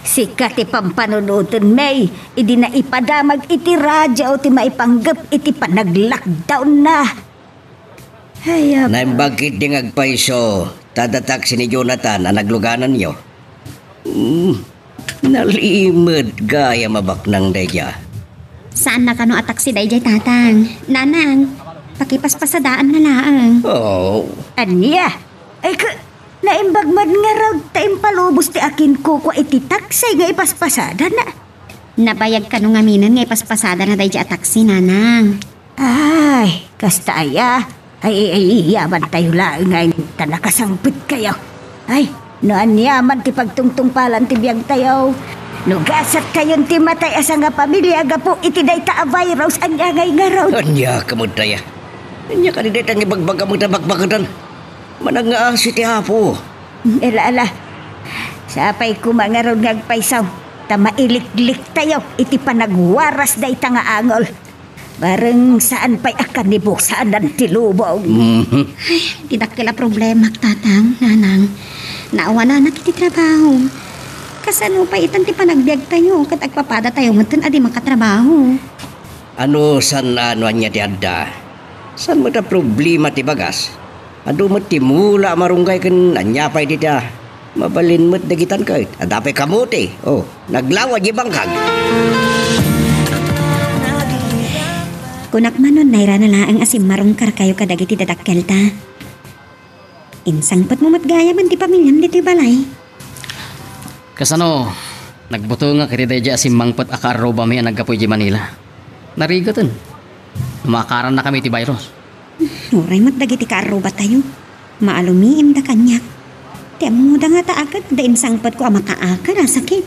Sika ti pampanunoten, May, idi naipadamag iti radio ti maipanggep iti panag-lockdown-na. Ay, apa. Naimbag ketdi nga agpayso, ta adda taksi ni Jonathan a naglugananyo. Hmm, nalimed gayam a baknang daydiay. Saan na kano a taksi daydiay, Tatang? Nanang, pakipaspasadaanna laeng. Oh. Ania? Ay, ka, naimbag man ngarud ta impalubos ti akinkukua iti taksi nga ipaspasadana. Nabayag kano ngaminen nga ipaspasadana daydiay a taksi, Nanang. Ay, kasta aya. Ay, ay, ay, yaman tayo laeng nga ta nakasangpet kayo. Ay, no aniaman ti pagtungtungpalan ti biag tayo. No gasat kayon ti matay a sangapamilia gapu iti dayta a virus, ania ngay ngarud? Ania ka met aya? Ania kadi dayta nga ibagbagam met a bakbaketan? Manangngaasi ti Apo. Ala, ala. Sapay koma ngarud nga agpayso, ta mailiklik tayo iti panagwaras dayta nga angol. Bareng saan pay a kanibusanan ti lubong. Mhm. Ay, ti dakkel a problemak, Tatang, Nanang. Naawananak iti trabaho. Kasano pay itan ti panagbiag tayo ket agpapada tayo metten a di makatrabaho? Ano saan a no ania ti adda? Saan met a problema ti bagas? Adu met ti mula a marunggay ken ania pay dita. Mabalin met dagitan ket adda pay kamote. Oh, naglawa di bangkag. Kunak manon, nairana laeng a simmarungkarkayo kadagiti dadakkelta. Insangpetmo met gayamen ti pamiliam ditoy balay. Kasano, nagbutengak iti daydiay a simmangpet a kaarrubami a naggapu idiay Manila. Narigeten. Makarannakami iti virus. Uray met dagiti kaarrubatayo. Maalumiimda kaniak. Ti ammoda ngata a ket adda insangpetko a makaakar a sakit.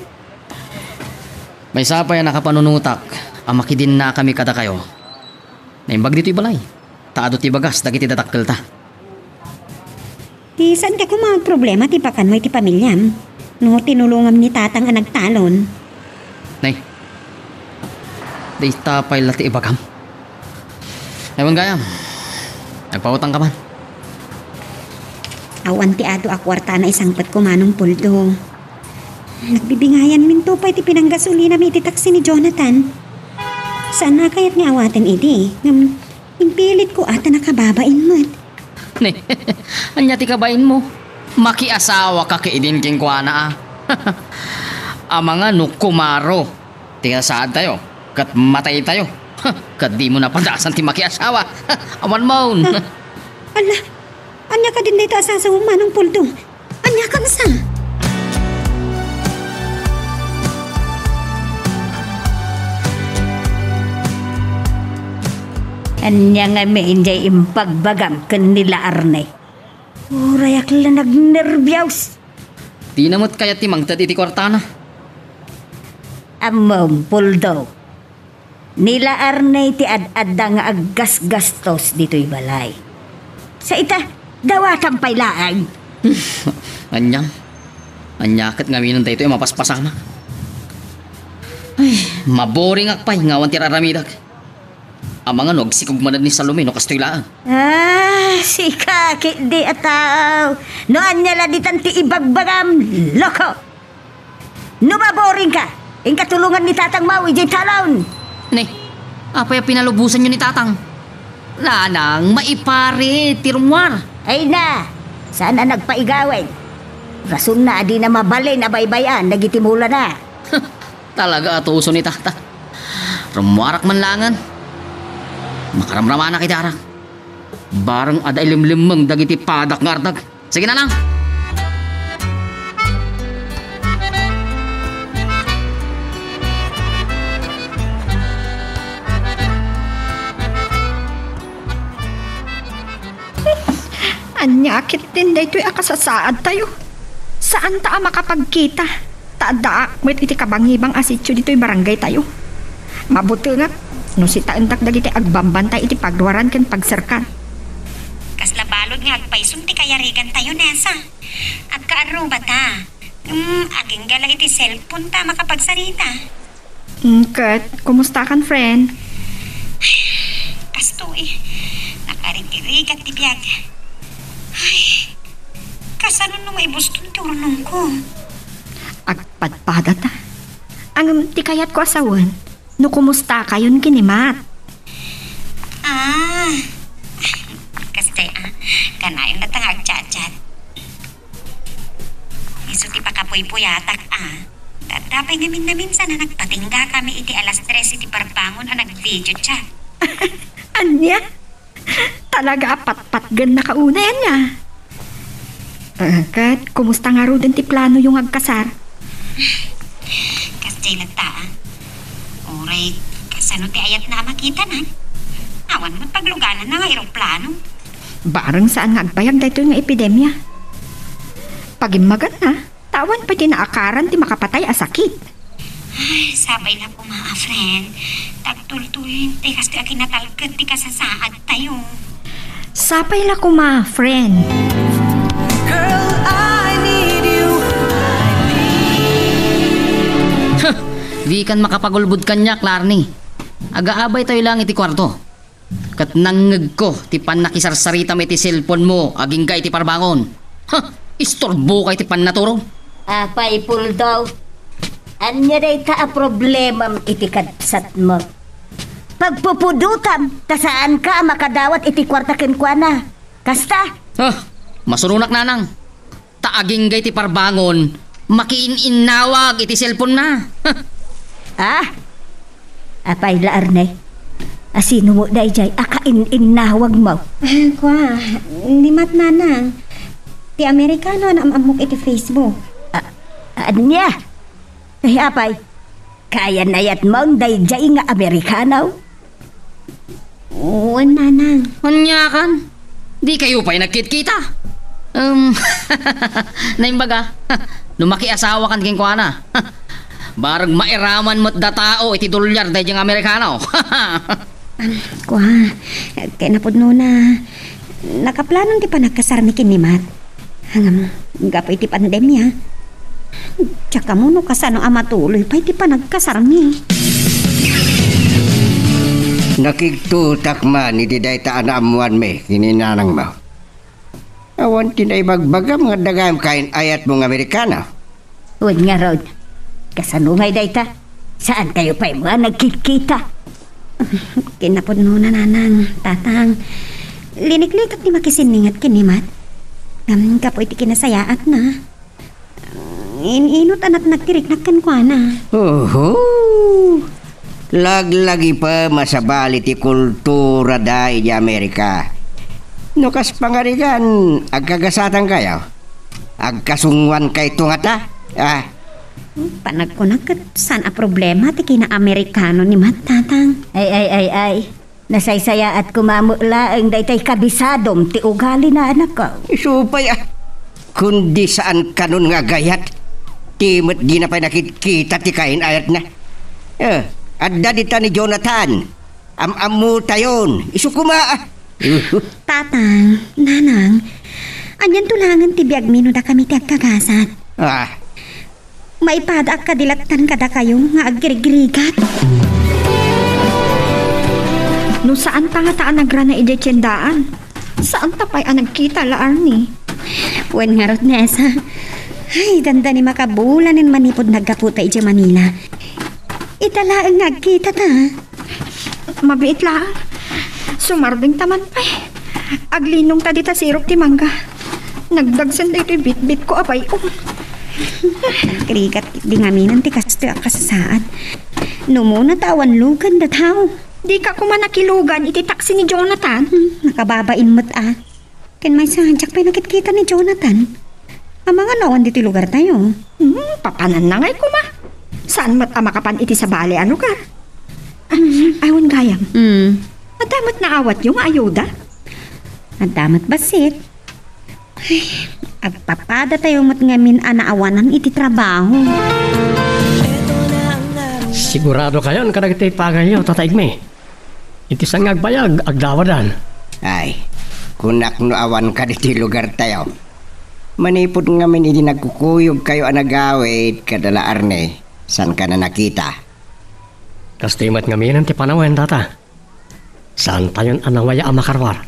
Maysa pay a nakapanunotak a makidinnakami kadakayo. Naimbag ditoy balay, ta adu ti bagas dagiti dadakkelta. Ti saan ka koma agproblema ti pakanmo iti pamiliam no tinulongam ni Tatang a nagtalon? Nay, dayta pay la ti ibagam. Ay, wen gayam, nagpautang ka man. Awan ti adu a kuarta a naisangpetko, Manong Puldo. Nagbibingayanminto pay ti pinanggasolinami iti taksi ni Jonathan. Saan a kayat nga awaten idi, ngem impilitko a ta nakababain met. Ne, ania ti kabainmo? Makiasawaka ket idin kenkuana a. Amangan no kumaro ti nasaadtayo ket mataytayo. Ket dimo napadasan ti makiasawa. Awan mon. Ah, ala, ania kadin dayta a sasawem, Manong Puldo? Ania kasta? Ania ngamin diay impagbagam ken ni La Arne? Urayak la nagnerbios. Dina met kayat ti mangted iti kuartana. Ammom, Puldo. Ni La Arne ti ad-adda nga aggasgastos ditoy balay. Sa ita, dawatam pay laeng. Ania? Ania ket ngaminen daytoy a mapaspasamak? Ay, maboringak pay nga awan ti ar-aramidek. Amangan no agsikog manen ni Salome no kastoy laeng. Ah, sika ketdi a tao. No ania la ditan ti ibagbagam, loko! No maboringka, inka tulongan ni Tatang Maui diay talon. Ne, apay a pinalubosanyo ni Tatang? Nanang, maipare ti rummuar. Ay na, saan a nagpaigawid. Rasonna a dina mabalin a baybay-an dagiti mulana. Talaga a tuso ni Tatang. Rummuarak man laengen. Makaramramanak iti arak. Bareng adda ilimlimmeng dagiti padak nga ardag. Sige, Nanang. Ania ketdin daytoy a kasasaadtayo? Saanta a makapagkita, ta addaak met iti kabangibang a sitio ditoy barangaytayo. Mabutengak no sitaendak dagiti agbambantay iti pagruaran ken pagserkan. Kasla balud nga agpayson ti kayarigantayo, Nessa. Agkaarrubata. Ngem, agingga la iti cellphone ta makapagsarita. Mm, ket, kumustakan, friend? Kastoy, nakarigirigat ti biag. Ay, Kasano no maibuston ti urnongko? Agpadpadata. Ngem ti kayatko a sawen, no kumustakayon ken ni Matt? Ah, kasta, ah, kanayon latta nga agchat-chat. Isu ti pakapuypuyatak, ah. Adda pay ngamin-naminsan a nagpatingga kami iti alas tres iti parbangon a nag-video chat. Ania? Talaga a patpatgen na kaunay, ania? Ah, ket kumusta ngaruden ti planoyo nga agkasar? Kasdiay latta, ah. Uray, kasano ti ayatna a makitana? Awan met paglugananna nga eroplano. Bareng saan nga agbayag daytoy nga epidemia. Pagimmaganna, ta awan pay ti naakaran ti makapatay a sakit. Ay, sapay la koma, a friend. Tagtultuloy ti kastoy a kinatalged ti kasasaadtayo. Sapay la koma, friend. Girl, I need you. Huh! Dikan makapagulbod kaniak, Larny. Agaabaytayo lang iti kuarto. Ket nangngegko ti pannakisarsaritam iti cellphone-mo agingga iti parbangon. Ha! Istorboka iti pannaturo. Apay, Puldaw, ania dayta a problemam iti kabsatmo? Pagpupudotam ta saanka a makadawat iti kuarta kenkuana. Kasta? Ah, masuronak, nanang. Ta agingga iti parbangon, makiin-innawag iti cellphone-na. Ah? Apay la, Arne? A sino met daydiay a kain-innawagmo? Ah, kua, ni Matt, nanang. Ti Amerikano a naam-ammok iti Facebook. Ah, ania? Ay, apay, kayan-ayatmon daydiay nga Amerikano? Wen, nanang. Aniakan? Dikayo pay nagkitkita? Um, naimbag a, no makiasawakan kenkuana, bareng mairaman met da tao iti dolyar daydiay nga Amerikano. Am, kua, ket napudnona, nakaplanon ti panagkasarmi ken ni Matt. Ngem, gapu iti pandemia, diak ammo no kasano a matuloy pay ti panagkasarmi. Nakigtotak man iti dayta a naammoanmi ken ni nanangmo. Awan ti naibagbagam nga adda gayam kain-ayatmo nga Amerikano. Wen ngarud, kasano ngay dayta? Saankayo pay met a nagkitkita? Kinapudnona, nanang, tatang. Liniklitak ti makisinningat ken ni Matt. Ngem gapu iti kinasayaatna, in-inut a natnag ti riknak kenkuana. Oho! Laglagipem a sabali ti kulturada idiay Amerika. No kas pangarigan, agkagasatankayo? Agkasungoankayto ngata? Ah. Panagkunak ket saan a problema ti kina-Amerikano ni Matt, tatang. Ay, ay, ay, ay. Nasaysayaat koma met laeng daytay kabisadom ti ugalina, anakko. Isu pay, ah. Kundi saan kanon nga agayat. Ti met dina pay nakitkita ti kain-ayatna. Eh, adda dita ni Jonathan. Am-ammotayon. Isu koma, ah. Tatang, nanang, anianto laengen ti biagmi no dakami ti agkagasat? Ah. Maipadaak kadi lattan kadakayo nga agrigriggat. No saanta ngata a nagrana idiay tiendaan, saanta pay a nagkita la, Arnie. Wen ngarud, Nessa. Ay, dandani makabulanen manipud naggaputa idiay Manila. Ita laeng nga agkitata. Mabiit laeng. Sumardengta man pay. Aglinongta dita sirok ti mangga. Nagdagsen daytoy bitbitko a bay-om. Agrigat di ngamin ti kastoy a kasasaad. Numona ta awan lugan da tao. Dika koma nakilugan iti taksi ni Jonathan. Hmm, nakababain met a. Ken maysa, diak pay nakitkita ni Jonathan. Amangan no awan ditoy lugartayo. Hmm, papananna ngay koma. Saan met a makapan iti sabali a lugar? Ah, ay, wen gayam. Hmm. Adda met naawatyo nga ayuda? Adda met bassit. Ay, agpapadatayo met ngamin a naawanan iti trabaho. Siguradokayon kadagiti pagayyo, tataigmi. Iti saan nga agbayag, agdawadan. Ay, kunak no awan kadi ti lugartayo. Manipud ngamin idi nagkukuyogkayo a nagawid kada la Arne, saanka a nakita. Kastoy met ngamin ti panawen, tata. Saantayon a nawaya a makaruar.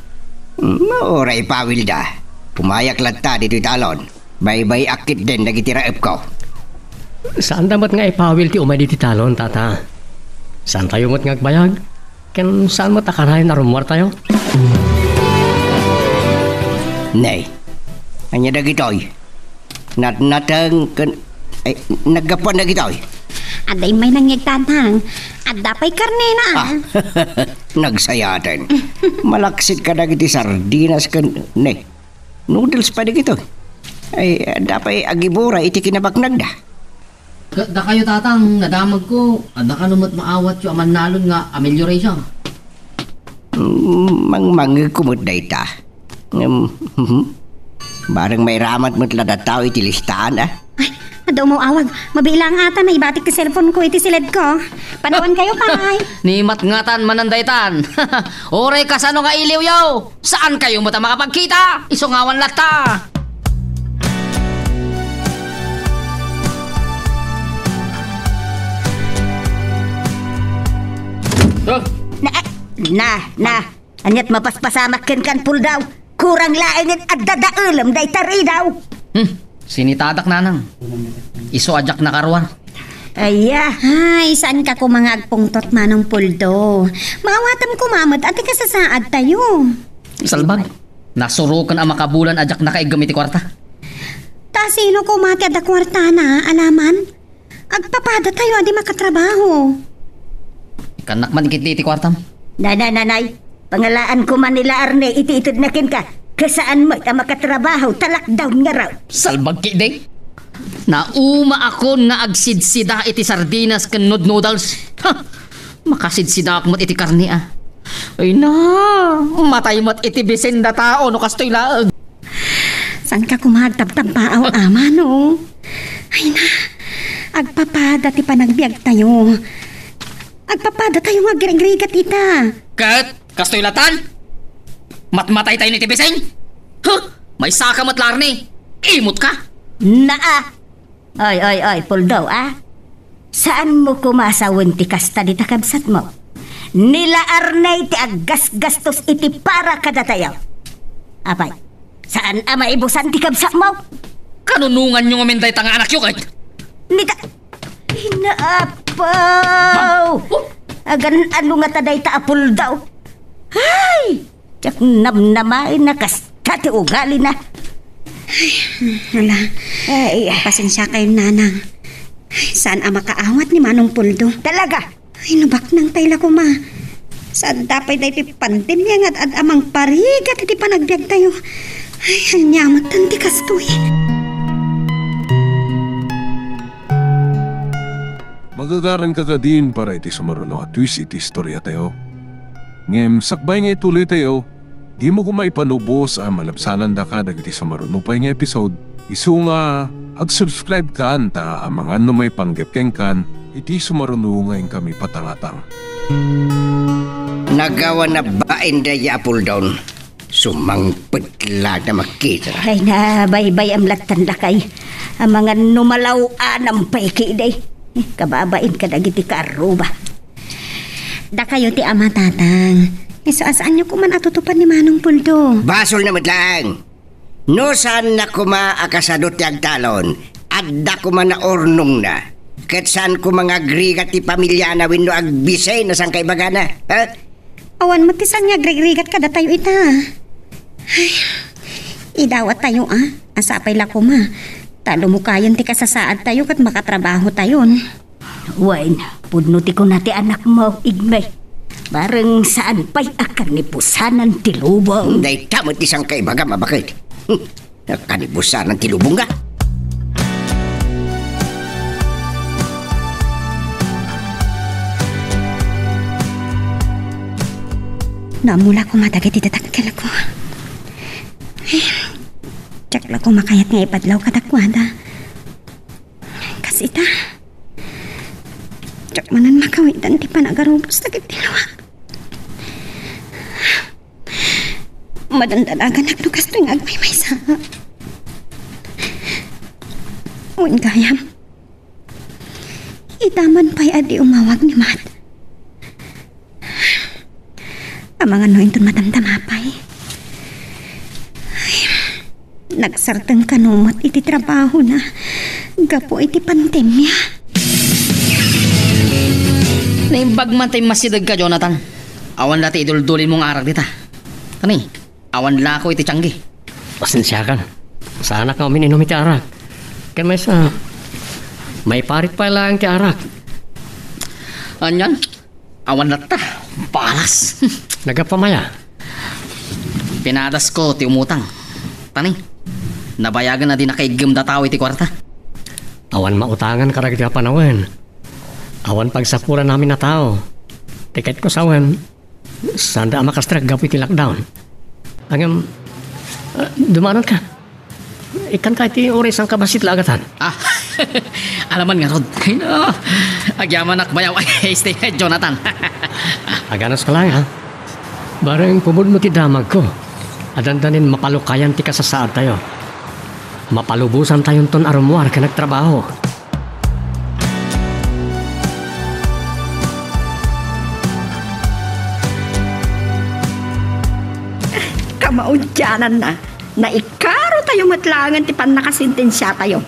Mauray pawilda. Umayak latta ditoy talon. Baybay-ak ketdin dagiti raepko. Saanda met nga ipawil ti umay ditoy talon, tata. Saantayo met nga agbayag? Ken saan met a kanayon a rummuartayo? Nay, ania dagitoy? Natnateng ken, ay, naggapuan dagitoy? Adda immay nangngeg, tatang. Adda pay karnena, ah. Ah, nagsayaten. Malaksid kadagiti sardinas ken, ne, noodles pay dagitoy. Ay, adda pay agibura iti kinabaknagda. Ket dakayo, tatang, nadamagko, adda kano met maawatyo a mannalon nga amelioration? Mm, mangmangngegko met dayta. Ngem, mhm. Bareng mairamat met la dattaw iti listaan, ah. Ay, adda umaw-awag. Mabilang ata, naibatik ti cellphone ko iti siledko. Panawankayo pay. Ni matngatan manen daytan. Uray kasano nga iliwyo, saankayo met a makapagkita. Isu ngawan latta. Ah! Na, na, na. Ania't mapaspasamak kenkan, Puldaw? Kurang laengen adda daelem dayta ridaw. Hmm, sinitadak, nanang. Isu a diak nakaruar. Aya. Ay, saanka koma nga agpungtot, Manong Puldo. Maawatam koma met a ti kasasaadtayo. Salbag, nasuroken a makabulan a diak nakaiggem iti kuarta. Ta sino koma ti adda kuartana, alaman? Agpapadatayo a di makatrabaho. Ikannak man ket iti kuartam. Nanay, nanay, pangalaanko man ni La Arne iti itedna kenka. Kasaan met a makatrabaho, ta lockdown ngarud. Salbag ketdi. Naumaakon nga agsidsida iti sardinas ken nood noodles. Ha! Makasidsidaak met iti karne, ah. Ay na, matay met iti bisin da tao no kastoy laeng. Saanka koma agtabtabbaaw, ama, no? Ay na, agpapada ti panagbiagtayo. Agpapadatayo nga agrigrigat ita. Ket kastoy latan? Matmataytayon iti bisin? Huh! Maysaka met la, Arne. Imotka? Naa! Oy, oy, oy, Puldo, a? Saanmo koma a sawen ti kasta dita kabsatmo? Ni La Arne ti aggasgastos iti para kadatayo. Apay, saan a maibusan ti kabsatmo? Kanunonganyo ngamin dayta nga anakyo ket? Nita-, Inaapaw! Agan-ano ngata dayta a Puldo? Ay! Diak namnamaen a kasta ti ugalina. Ay, ala. Ay. Pasensiakayon, nanang. Ay, saan a makaawat ni Manong Puldo? Talaga? Ay, no baknang pay la koma. Saanda pay daytoy pandemia nga ad-ad a mangparigat iti panagbiagtayo. Ay, ania met ti kastoy? Magagaranka kadin para iti sumaruno a twist iti istoriatayo. Ngem sakbay nga ituloytayo, dimo koma ipanubos a malabsanandaka dagiti sumaruno pay nga episode, isu nga ag-subscribe kan ta amangan no maipanggep kenkan iti sumaruno nga inkami patangatang. Nagawan a bain dayta a Puldon. Sumangpet la ta makita. Ay, nabaybayam lattan, lakay. Amangan no malaw-anam pay kidi. Eh, kababain kadagiti kaarruba. Dakayo ti ama, tatang. Isu a saanyo koman a tutupan ni Manong Puldo. Basolna met laeng. No saanna koma a kasado ti agtalon, adda koma naurnongna. Ket saan koma nga agrigat ti pamiliana wenno agbisay no saan kaibagana, ha? Awan met ti saan nga agrigrigat kadatayo ita. Ay, idawatayo, a. Sapay la koma. Ta lumukayen ti kasasaadtayo ket makatrabahotayon. Wen, pudno ti kuna ti anakmo, Igme. Bareng saan pay a kanibusanan ti lubong. Dayta met ti saan kaibagam a baket. Nakanibusanan ti lubongna. Naammo la koma dagiti dadakkelko. Diak la koma kayat nga ipadlaw kadakuada. Kas ita, diak manen makawidan ti panagarubos dagiti luak. Madandalaganak no kastoy nga agmaymaysa. Wen gayam, ita man pay a di umawag ni Mat. Amangan no inton madamdama pay. Ay, Nagsarteng kano met iti trabahona gapu iti pandemia. Naimbag man ta immasidegka, Jonathan. Awan la ti iduldulin mo nga arak dita. Tani, awan la ako iti tianggi. Pasensiakan. Saanak nga umin-inum iti arak. Ken maysa, maiparit pay laeng ti arak. Anian? Awan latta. Balas. Nagapamaya. Pinadasko ti umutang. Tani, nabayagen a di nakaiggem da tao iti kuarta. Awan mautangan kadagiti a panawen. Awan pagsapulan amin a tao. Tiketko sawen, saanda a makastrek gapu iti lockdown. Ngem, ah, dumanon ka. Ikkan ka iti uray sangkabassit la agatan. Ah, alaman ngarud. Ay, no. Agyamanak bayaw ay stay, Jonathan. Aganas ka lang, ha? Bareng pumudno ti damagko. Adandanin mapalukayan ti kasasaadtayo. Mapalubosan tayonton a rummuar ken agtrabaho. Kamaudiananna, naikaro tayo met laengen ti pannakasentensiatayo.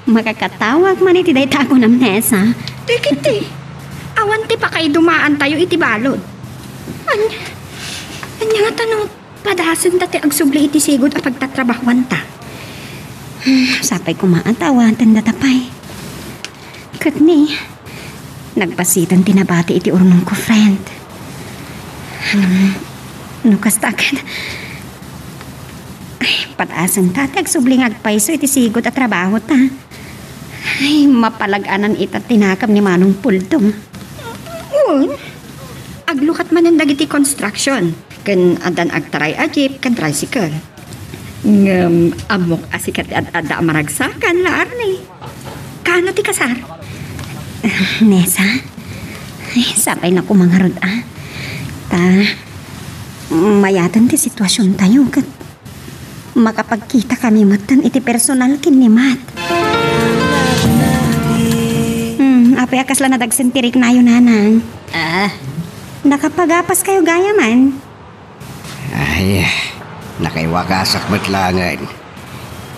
Makakatawag man iti dayta a kunam, Nessa. Dagiti awan ti pakaidumaantayo iti balud. Anya, anya nga tano padasenta ti agsubli iti sigud a pagtatrabahuanta. Hmm, sapay koma a ta awaten data pay. Ket ni, nagbasiten ti nabati iti urnongko, friend. Hmm, no kasta ket, ay, padasenta ti agsubli nga agpayso iti sigud a trabahota. Ay, mapalag-anan ita ti nakam ni Manong Puldo. Wen, aglukat manen dagiti construction, ken addan agtaray a jeep ken tricycle. Ngem ammok a sika ti ad-adda a maragsakan, la Arne. Kaano ti kasar? Nessa? Ay, sapay na koma ngarud, a. Ta, mayaten ti situasiontayo, ket makapagkita kami metten iti personal ken ni Matt. Hmm, apay a kasla nadagsen ti riknayo, Nanang? Ah. Nakapagapas kayo gayam? Ay, nakaiwagasak met laengen.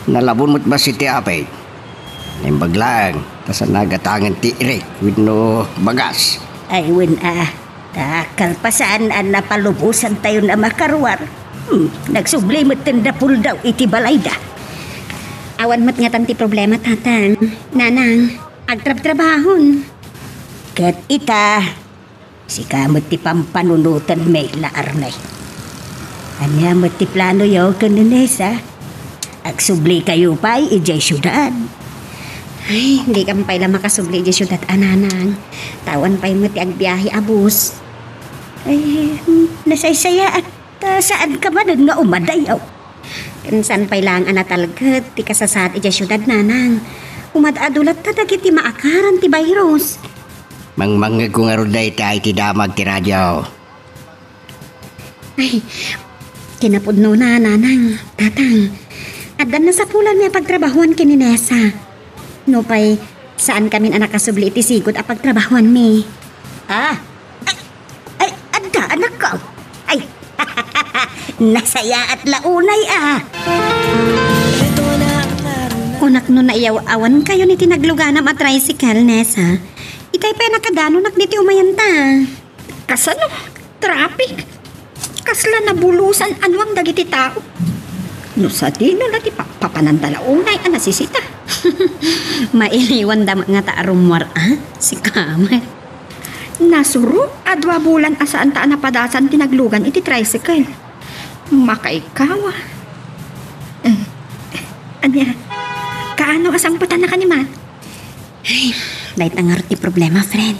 Nalabon met bassit ti apay. Naimbag laeng, ta saan nagatangen ti irik wenno bagas. Ay, wen a, ta kalpasan a napalubosantayon a makaruar, hmm, nagsubli metten da Puldo iti balayda. Awan met ngatan ti problema, Tatang. Nanang, agtrabtrabahon. Ket ita, sika met ti pampanunotenmi, la Arne. Ania met ti planoyo ken ni Nessa? Agsublikayo pay idiay siudad? Ay, dikam pay la makasubli idiay siudad a, Nanang. Ta awan pay met ti agbiahe a bus. Ay, nasaysayaat. Ta saanka manen nga umadayo? Ken saan pay laeng a natalged ti kasasaad idiay siudad, Nanang. Umaad-adu latta dagiti maakaran ti virus. Mangmangngegko ngarud dayta iti damag ti radio. Ay, kinapudnona, Nanang, Tatang. Addan nasapulanmi a pagtrabahuan ken ni Nessa. Nupay, saankamin a nakasubli iti sigud a pagtrabahuanmi. Ah, ay, ay, adda, anakko. Ay, nasayaat la unay, a. Kunak no naiyaw-awankayon iti nagluganam a tricycle, Nessa. Itay pay a nakadanonak ditoy umayanta. Kasano? Traffic? Kasla nabulosan anuang dagiti tao? No sadino la ti pa-, papananda la unay a nasisita? Mailiwanda met ngata a rummuar, a? Sika met. Nasurok a dua bulan a saanta a napadasan ti naglugan iti tricycle. Makaikawa. Eh, ania? Kaano a sangpetanna kaniman? Ay, dayta ngarud ti problema, friend.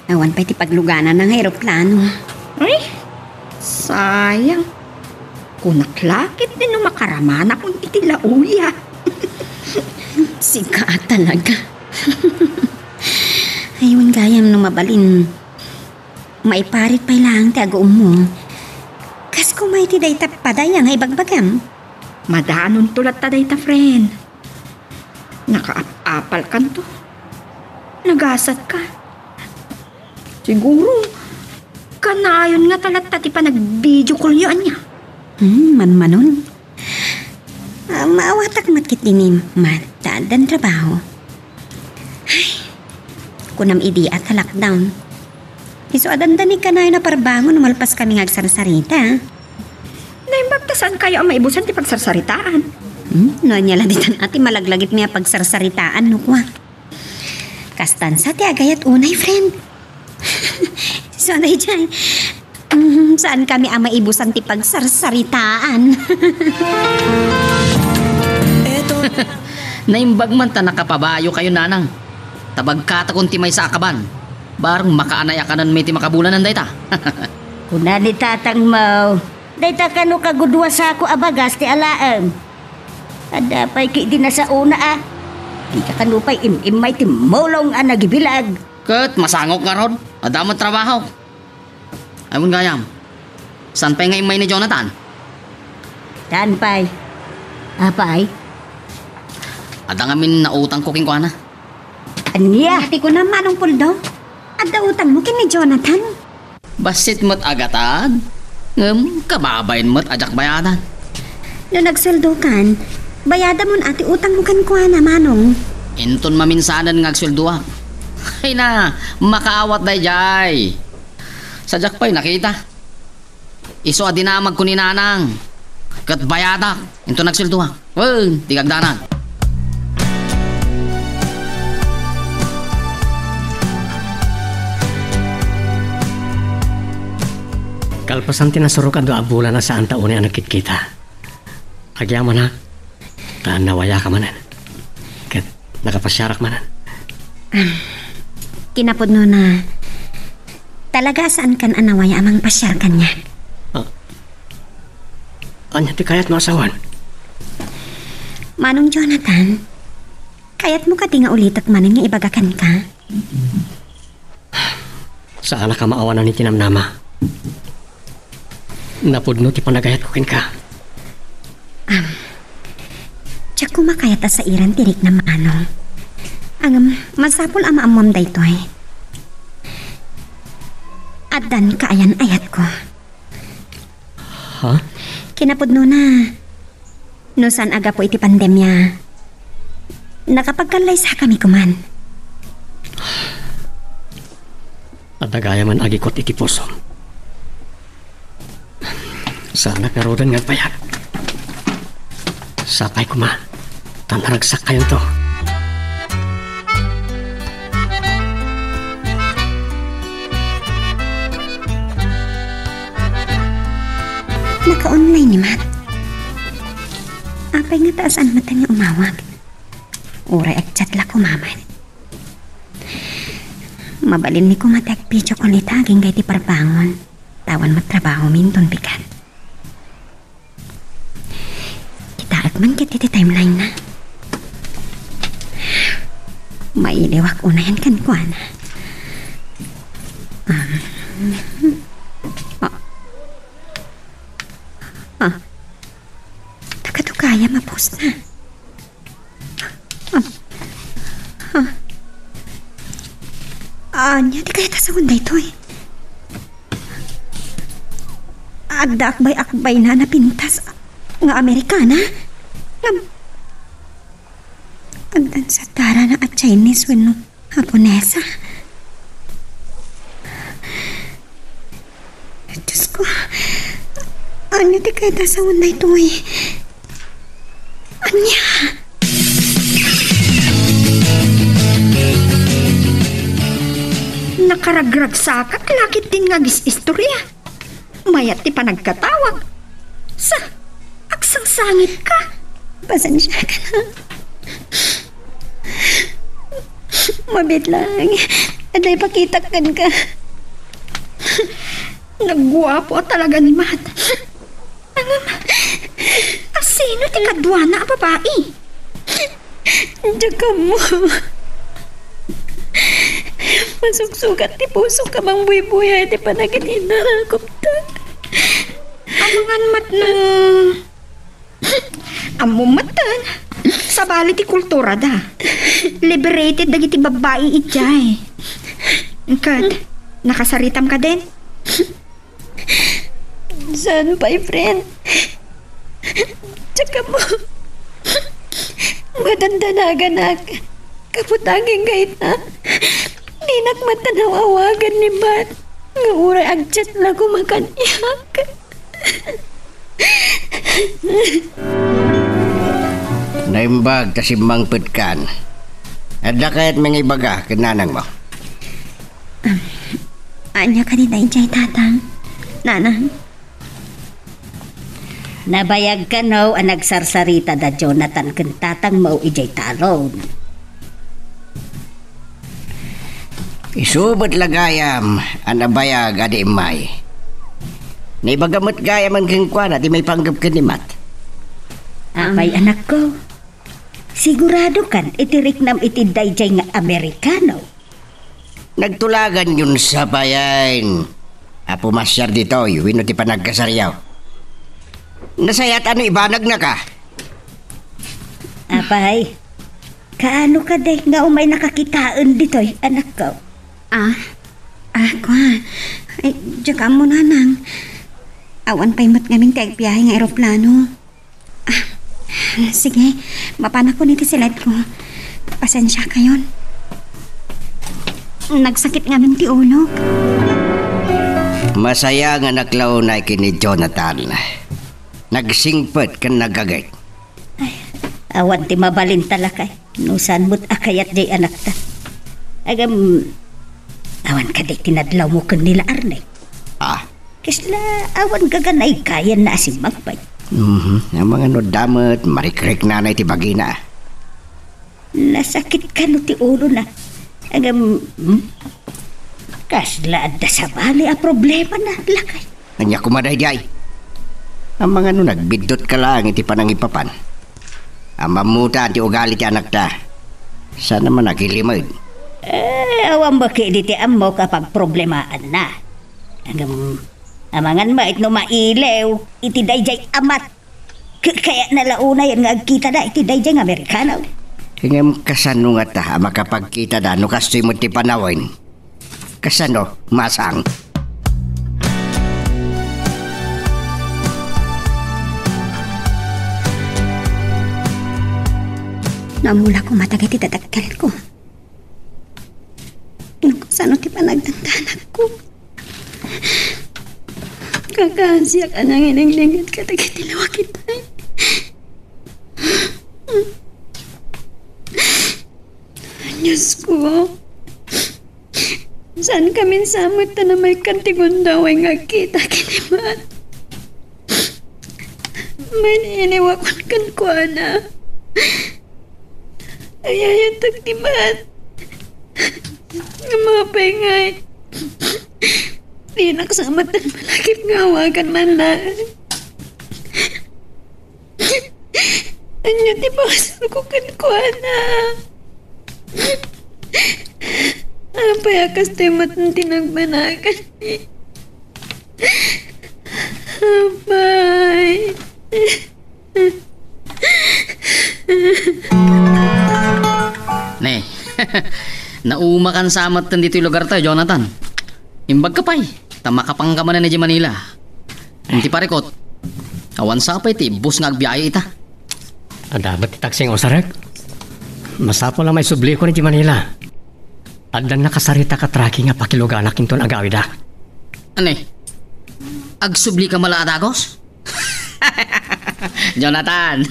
Awan pay ti paglugananna nga eroplano. Ay, sayang. Kunak la ket no makaramanakon iti lauya. Sika talaga. Ay, wen gayam no mabalin, maiparit pay laeng ti aguummo. Kas koma iti dayta padaya nga ibagbagam. Madanonto latta dayta, friend. Nakaap-apalkanto. Nagasatka. Siguro, kanayon ngata latta ti panag-video call-yo, ania? Hmm, manmanon. Ah, maawatak met ketdi ni Mat, ta addan trabaho. Ay, kunam idi a ta lockdown. Isu a dandanig kanayon a parbangon no malpaskami nga agsarsarita. Naimbag ta saankayo a maibusan ti pagsarsaritaan. Hmm, no ania la ditan a ti malaglagitmi a pagsarsaritaan no kua. Kastan sa ti agayat unay, friend. Isu a daydiay. Mhm, saankami a maibusan ti pagsarsaritaan. Naimbag man ta nakapabayokayo, nanang. Ta bagkatakon ti maysa a kaban. Bareng makaanay a kanenmi ti makabulanan dayta. Kuna ni tatangmo, dayta kano kagudua sako a bagas ti alaem. Adda pay ketdi nasaona a. Dika kano pay im-immay ti mulong a nagibilag. Ket masango ngarud, adda met trabaho. Ay, wen gayam, saan pay nga immay ni Jonathan? Saan pay? Apay? Adda ngamin nautangko kenkuana. Ania? Ati ko na, Manong Puldo, adda utangmo ken ni Jonathan? Bassit met a gatad, ngem kababain met a diak bayadan. No nagsueldokan, bayadamon a ti utangmo kenkuana, Manong. Inton maminsanen nga agsueldoak. Ay na, makaawat daydiay. Sadiak pay nakita. Isu a dinamagko ni Nanang. Ket bayadak, inton nagsueldoak. Wen, di kagdanan. Kalpasan ti nasurok a dua a bulan a saanta unay a nagkitkita, agyamanak ta nawayaka manen. Ket nakapasiarak manen. Kinapudnona, talaga a saankan a nawaya a mangpasiar kaniak. Ah, ania ti kayatmo a sawen? Manong Jonathan, kayatmo kadi nga ulitek manen nga ibaga kenka? Saanak a maawanan iti namnama. Napudno ti panagayatko kenka. Am, diak koma kayat a sairan ti riknam, Manong. Ngem, masapul a maammoam daytoy. Addan kaayan-ayatko. Ha? Kinapudnona, no saan a gapu iti pandemia, nakapagkallaysakami koman. Adda gayam a nagikot iti pusom. Saanak ngaruden nga agbayag. Sapay koma ta naragsakkayonto. Naka-online ni Matt. Apay ngata a saan met nga umawag? Uray agchat la koma met. Mabalin ni koma ti ag-video call ita agingga iti parbangon. Ta awan met trabahomi inton bigat. Kitaek man ketdi ti timeline na. Mailiwak unayen kenkuana. Um, ah. Ah. Taga-Tugaya a post na. Ah. Ah. Ania ti kayat a sawen daytoy? Adda akbay-akbayna a napintas nga Amerikana. Ngem, agdansa darana a Chinese wenno Japonesa. Diyos ko, ania ti kayat a sawen daytoy? Ania? Nakaragragsakak la ketdin nga agis-istorya. Mayat ti panagkatawag. Sa, agsangsangitka. Pasensiaka na. Mabiit laeng. Adda ipakitak kenka. Nagguapo a talaga ni Matt. Ngem, asino ti kaduana a babai? Diak ammo. Masuksukat ti pusok a mangbuybuya iti panagin-innarakupta. Amangan met no. Ammom metten, sabali ti kulturada. Liberated dagiti babbai idiay. Ket, nakasaritam kadin? Saan pay, friend? Tsaka mo, madandanaganak. Kabutangin kayta. Dinak met naaw-awagan ni Matt nga uray agchat la koma kaniak. Naimbag ta simmangpetkan. Adda kayatmi nga ibaga ken nanangmo? Ania kadi daydiay, Tatang? Nanang? Nabayag kano a nagsarsarita da Jonathan ken tatangmo idiay talon? Isu met la gayam a nabayag a di immay. Naibaga met gayamen kenkuana ti maipanggep ken ni Matt. Apay, anakko? Siguradokan iti riknam iti daydiay nga Amerikano? Nagtulaganyon sapayen a pumasiar ditoy wenno ti panagkasaryo. Nasayaat a no ibanagnaka. Apay, kaano kadi nga umaynaka kitaen ditoy, anakko? Ah, ah, kua. Ay, diak ammo, Nanang. Awan pay met ngamin ti agbiahe nga eroplano. Ah, sige, mapanakon iti siledko. Pasensiakayon. Nagsakit ngamin ti ulok. Masaya nga naklaunay ken ni Jonathan. Nagsingpet ken nagagek. Ay, awan ti mabalinta, lakay. No saan met a kayat diay anakta. Agam, awan kadi ti nadlawmo ken ni La Arne? Ah. Kasla awan gaganaygayanna a simmangpet. Mhm. Amangan no adda met marikriknana iti bagina. Nasakit kano ti ulona. Agam, hmm? Kasla adda sabali a problemana, lakay. Ania koma daydiay? Amangan no nagbiddutka laeng iti panangipapan. Ammam met ti ugali ti anakta. Saan a man agilimed. Eh, awan met ketdi ti ammok a pagproblemaanna. Agam, amangan met no mailiw iti daydiay a Matt. Ka-, kayatna la unayen nga agkitada iti daydiay nga Amerikano. Ngem kasano ngata a makapagkitada no kastoy met ti panawen? Kasano, masang? Naammo la koma dagiti dadakkelko. No kasano ti panagdandanagko? Kakaasiak a nanginengngeg kadagiti lawagitay. Diosko, saan kamin sa met ta namaykan ti gundaway nga agkita ken ni Matt? Mailiwakon kenkuana. Ayayatek ni Matt. Apay ngay, dinak sa met malakip nga awagan man laeng. Ania ti pasurko kenkuana? Apay a kastoy met ti nagbanagan? Apay. Ne, naumakan sa met ditoy lugartayo, Jonathan. Imbagka pay, ta makapanka manen idiay Manila. Iti parikut, awan sa pay ti bus nga agbiahe ita. Adda met ti taxi nga usarek. Masapul a maisubliko idiay Manila. Addan nakasarita ka trucking a pakiluganak inton agawidak. Ania? Agsublika met la a dagus? Jonathan,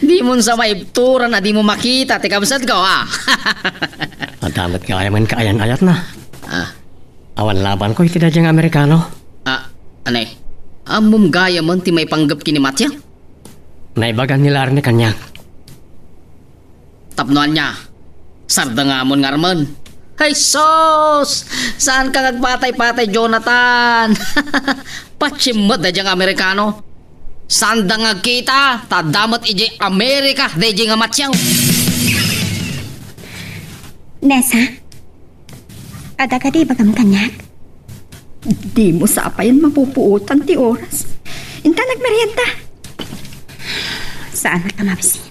dimon sa maibturan a dimo makita ti kabsatko, a? Adda met gayamen kaayan-ayatna. Ah. Awan labanko iti daydiay nga Amerikano. Ah, ania? Ammom gayamen ti maipanggep ken ni Matthew? Naibagan ni La Arne kaniak. Tapno ania? Sardengamon ngarmen. Ay, sus! Saanka nga agpatay-patay, Jonathan? Patiem met daydiay nga Amerikano. Saanda nga agkita, ta adda met idiay Amerika daydiay nga Matthew. Nessa? Adda kadi ibagam kaniak? Dimo sa pay mapupuotan ti oras. Intan agmerienda. Saanak a mabisin.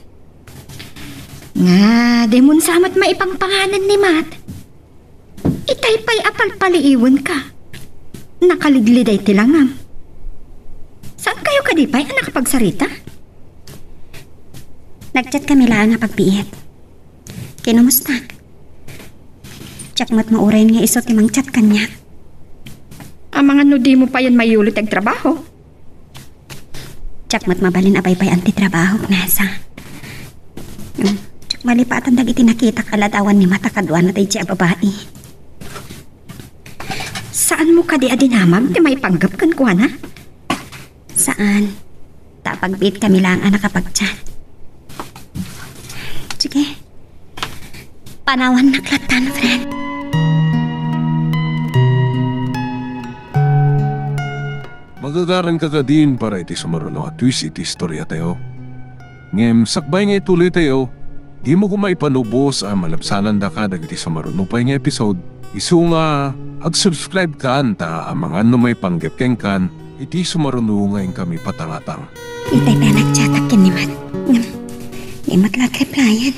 Nga, dimon sa met maipangpanganen ni Matt. Itay pay a palpaliiwenka. Nakaligliday ti langam. Saankayo kadi pay a nakapagsarita? Nag-chat kami laeng a pagbiit. Kinamustak? Diak met mauray nga isu ti mang-chat kaniak. Amangan no dimo payen mayulo ti agtrabaho. Diak met mabalin a baybay-an ti trabahok, Nasa. Hmm, diak malipatan dagiti nakitak a ladawan ni Mat a kaduana daydiay a babai. Saanmo kadi a dinamag ti maipanggep kenkuana? Saan. Ta pagbiit kami laeng a nakapag-chat. Sige. Panawannak lattan, friend. Magagaranka kadin para iti sumaruno a twist iti istoriatayo. Ngem sakbay nga ituloytayo, dimo koma ipanubos a malabsanandaka dagiti sumaruno pay nga episode, isu nga ag-subscribe kan ta amangan no maipanggep kenkan iti sumaruno nga inkami patangatang. Itay pay a nagchatak ken ni Mat. Ngem, di met la agreplyan.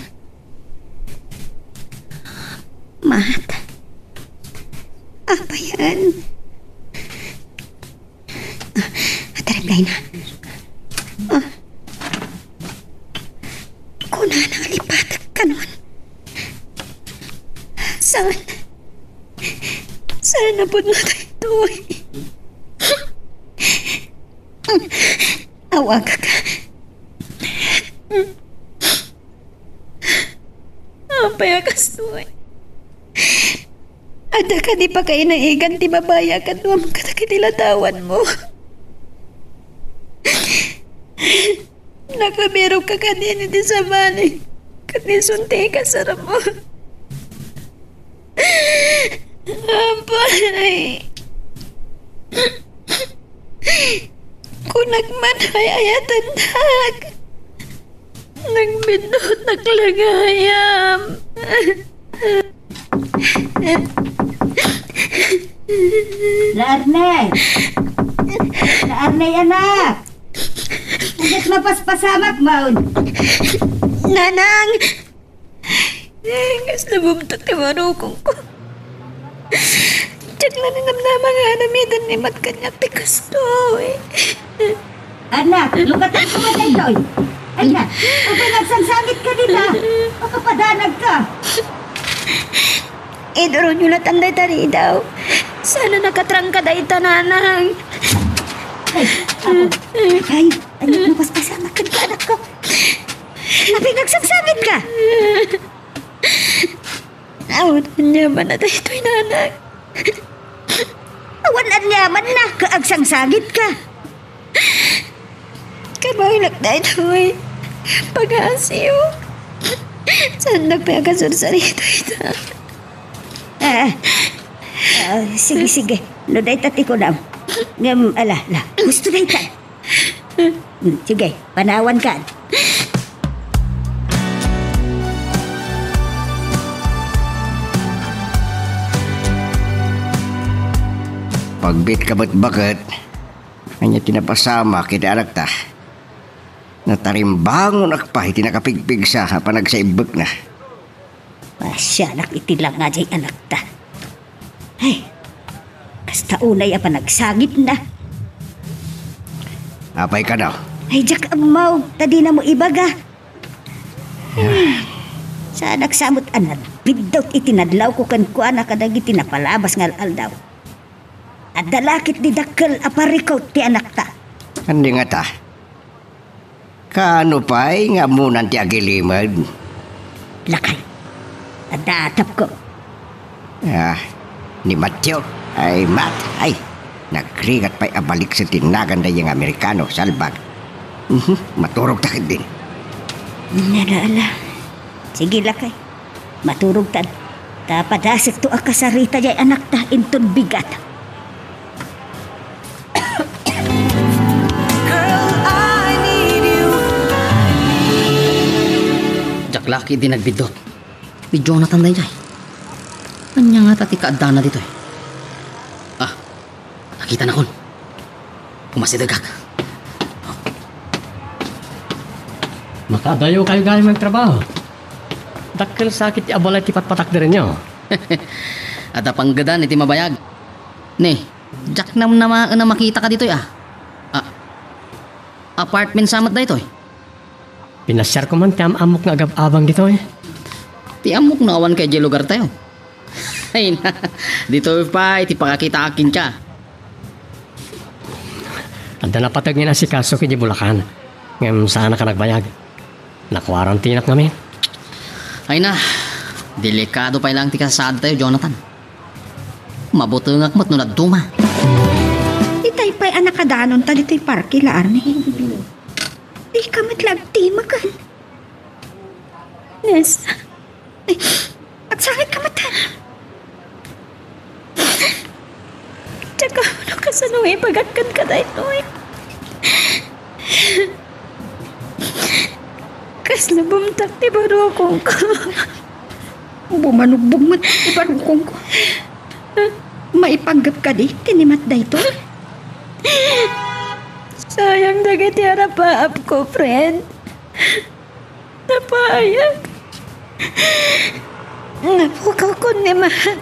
Mat. Apayan. Ah, agreplay na. Ah. Kunana nga lipatek kanon. Saan? Saan a pudno daytoy? Awagak. Apay a kastoy? Adda kadi pakainaigan ti babai a kaduam kadagiti ladawanmo? Nakabirokka kadin iti sabali ket isun ti ikasarmo? Apay, kunak man, ay-ayatennak. Nagbiddutnak la gayam. La Arnel! La Arnel, anak! Ket mapaspasamak man. Nanang! Kasla bumtang ti marukongko. Diak la namnama nga aramiden ni Mat kaniak ti kastoy. Anak, lukatan ko man daytoy. Anak, apay nagsangsangit ka dita? Makapadanag ka. Iduron yo latan dayta ridaw. Saan a nakatrangka dayta, nanang. Ay, ako. Ay, anak, mapaspasamak ka, anak ko. Apay nagsangsangit ka? Awan aniamanna daytoy, nanang. Awan aniamanna ket agsangsangit ka. Kabaelak daytoy. Pag-aasiyo. Saannak pay a kasarsarita ita. Ah, ah, sige, sige. No dayta ti kunam. Ngem, ala, la, gusto dayta. Hmm, sige, panawankan. Pagbiitka met baket, ania ti napasamak iti anakta? Natarimbangonak pay iti nakapigpigsa a panagsaibbekna. Masianak iti langa diay anakta. Ay, kasta unay a panagsangitna. Apay kano? Ay, diak ammo, ta dinamo ibaga. Ay, saanak sa met a nagbiddut iti nadlawko kenkuana kadagiti napalabas nga al-aldaw. Adda la ketdi dakkel a parikut ti anakta. Ania ngata? Kaano pay nga ammonan ti agilimed? Lakay, adda atapko. Ah, ni Matthew. Ay, Mat, ay, nagrigat pay a baliksen ti nagan daydiay nga Amerikano, salbag. Mhm, maturogta ketdin. Ala, ala. Sige, lakay. Maturogtan. Ta padasekto a kasarita diay anakta inton bigat. Diak la ketdi nagbiddut. Ni Jonathan daydiay. Ania ngata ti kaaddana ditoy? Ah, nakitanakon. Umasidegak. Makaadayokayo gayam nga agtrabaho. Dakkel sa ket ti abalay ti patpatakderenyo. Adda panggedan iti mabayag. Ni, diak namnamaen a makitaka ditoy, a. Ah, apartment sa met daytoy. Pinasiarko man ti am-ammok nga agab-abang ditoy. Ti ammok no awan kay diay lugartayo. Ay na, ditoy pay ti pakakitaak kenka. Adda napateg nga inasikaso idiay Bulacan, ngem saannak a nagbayag. Nakuarantinak ngamin. Ay na, delikado pay laeng ti kasasaadtayo, Jonathan. Mabutengak met no nadduma. Itay pay a nakadanonta ditoy parke la, Arnie. Dika met la agtimaken. Nessa. Ay, agsangit ka met. Diak ammo no kasano nga ibagat kenka daytoy. Kasla bumtak ti barukongko. Bumanugbog met ti barukongko. Maipanggep kadi ken ni Matt daytoy? Sayang dagiti arapaapko, friend. Napayag. Napukawkon ni Matt.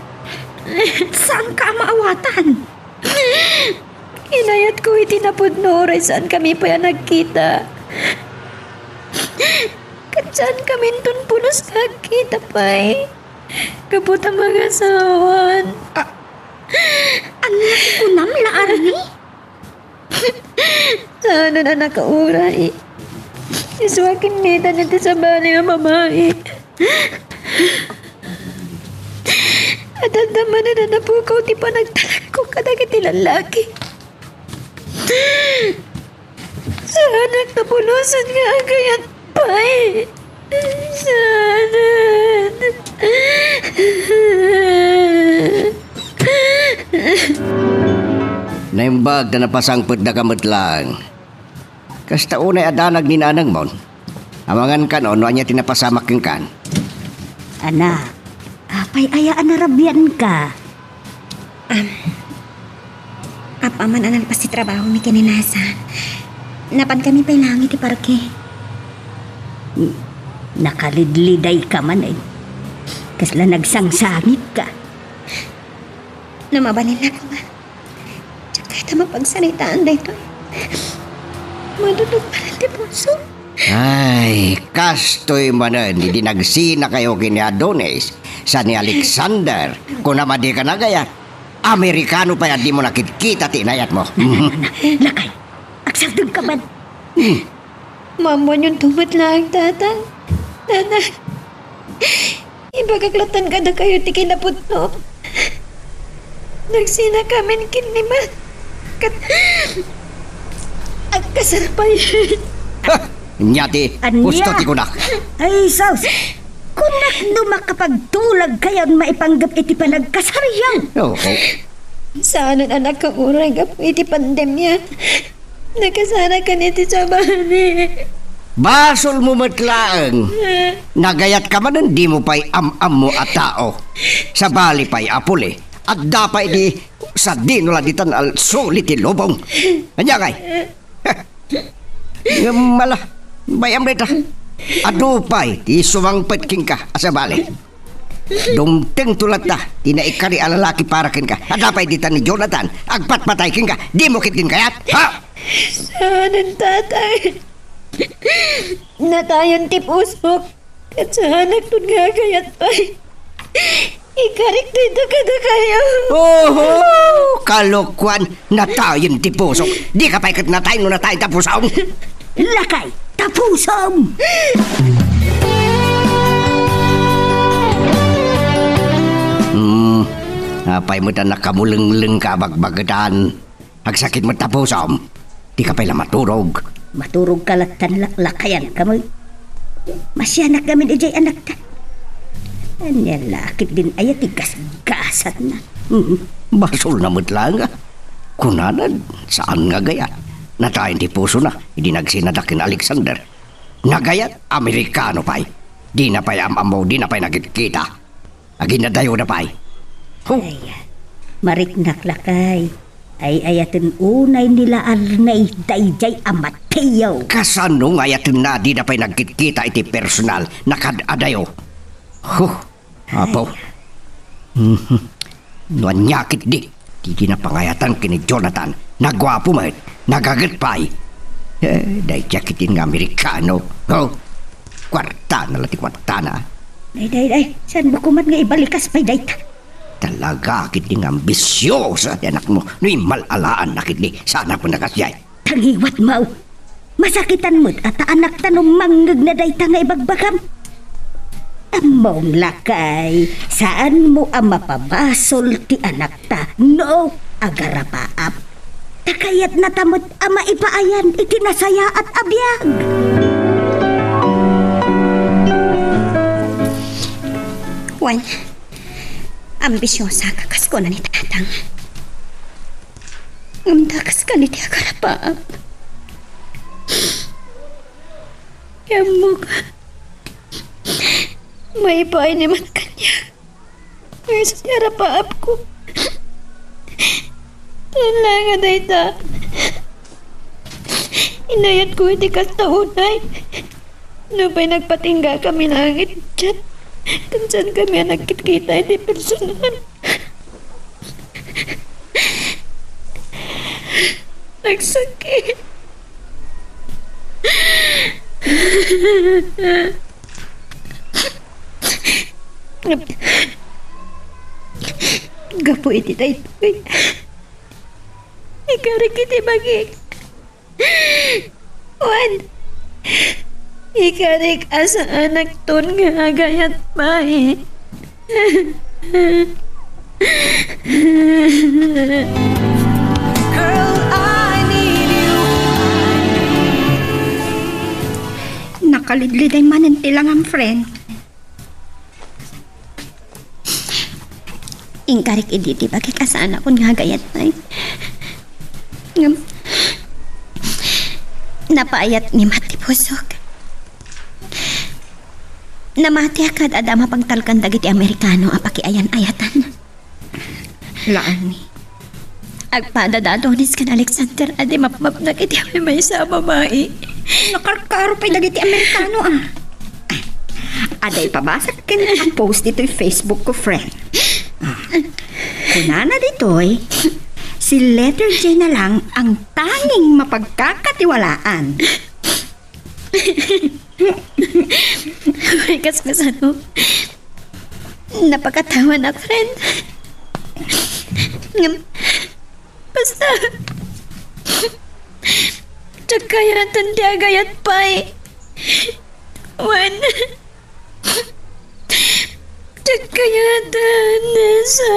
Saanka a maawatan? Inayatko iti napudno uray saankami pay a nagkita. Ket saankaminton pulos nga agkita pay gapu ta mangasawan. A-, ania ti kunam la, Arnie? Saanen a nakauray. Isu a kinnitan iti sabali a babai. Adda manen a napukaw ti panagtalekko kadagiti lallaki. Saanak ta pulosen nga agayat pay. Saanen. Naimbag ta napasangpetdaka met laeng. Kasta unay a danag ni nanangmon. Amangan kano no ania ti napasamak kenka. Anak, apay aya a narabianka? Am, apaman a nalpas ti trabahomi ken ni Nessa, napankami pay laeng iti parke. N-, nakalidlidayka manen. Kasla nagsangsangitka. No mabalinnak, Ama. Diak kayat a mapagsaritaan daytoy. Madutog manen ti puso. Ay, kastoy manen idi nagsinakayo ken ni Adonis, sa ni Alexander, kunam a dika nagayat. Amerikano pay a dimo nakitkita ti inayatmo. Lakay, agsardengka man. Hmm. Maammoanyonto met laeng, Tatang. Nanay, ibagak latta kadakayo ti kinapudno. Nagsinakamin ken ni Matt. Ket agkasar pay. Ha! Ania ti Ania? Husto ti kunak. Ay, sus! Kunak no makapagtulagkayon maipanggep iti panagkasaryo. Oo. Saanen a nakauray gapu iti pandemia. Nakasarakan iti sabali. Basolmo met laeng. Nagayatka manen dimo pay am-ammo a tao. Sabali pay a puli, adda pay di sadino la ditan a suli ti lubong. Ania ngay? Ngem ala, bay-am dayta. Adu pay ti sumangpet kenka a sabali. Dumtengto latta ti naikari a lalaki para kenka. Adda pay ditan ni Jonathan agpatpatay kenka. Dimo ketdin kayat? Ha? Saanen, Tatay. Natayen ti pusok. Ket saanakton nga agayat pay. Ikarik dayta kadakayo. Oho! Kalokuan! Natayen ti pusok. Dika pay ket natay no natayen ta pusom. Lakay ta pusom! Hmm, apay met a nakamulenglengka a bagbagetan? Agsakit met ta pusom. Dika pay la maturog. Maturogka lattan, laklakayanka met. Masianak ngamin idiay anakta. Ania la ketdin aya ti gasgasatna? Hmm, basolna met laeng a. Kunana, saan nga agayat. Natayen ti pusona idi nagsinada ken Alexander. Nagayat, Amerikano pay. Dina pay am-ammo, dina pay nakitkita. Aginadayoda pay. Huh. Ay, mariknak lakay. Ay-ayaten unay ni la Arnay daydiay a Mateo. Kasano nga ayatenna a dida pay nagkitkita iti personal, nakad-adayo? Huh, Apo. Ay. Mhm. No ania ketdi, ti kinapangayatan ken ni Jonathan, naguapo met, nagaget pay. Eh, dayta ketdin nga Amerikano. Oh, Kuartana la ti kuartana. Day, day, day, saanmo koma nga ibalikas pay dayta? Talaga ketdi nga ambisyosa ti anakmo no immal-alaanna ketdi, saanak met a kasdiay. Tangiwat, Mao. Masakitan met a ta anakta no mangngegna dayta nga ibagbagam. Ammom lakay, saanmo a mapabasol ti anakta no agarapaap. Ta kayatnata met a maipaayan iti nasayaat a biag. Wen, ambisyosa ka kas kuna ni Tatang. Ngem dakes kano ti agarapaap. Ammok, maipaay ni met kaniak. Isu ti arapaapko. Saan laeng a dayta. Inayatko iti kasta unay. Nupay nagpatingga kami laeng iti chat, ken saan kami a nagkitkita iti personal. Nagsakit. Gapu iti daytoy, ikarik iti bagik. Wen, ikarik a saanakton nga agayat pay. Girl, I need you. Nakalidliday manen ti langam, friend. Inkarik idi ti bagik a saanakon nga agayat pay. Ngem, napaayat ni Mat ti pusok. Namatiak kad adda mapagtalkan dagiti Amerikano a pakiayan-ayatan. Laeng ni. Agpadada Adonis ken Alexander a di mapmapnak iti maysa a babai. Nakarkaro pay dagiti Amerikano, a. Adda ipabasat ken a post ditoy Facebook ko, friend. A. Kunana ditoy, si letter J na lang ang tanging mapagkakatiwalaan. Ay, kas, kasano? Napakatawanak, friend. Ngem, basta, diak kayatan ti agayat pay. Wen, diak kayatan sa.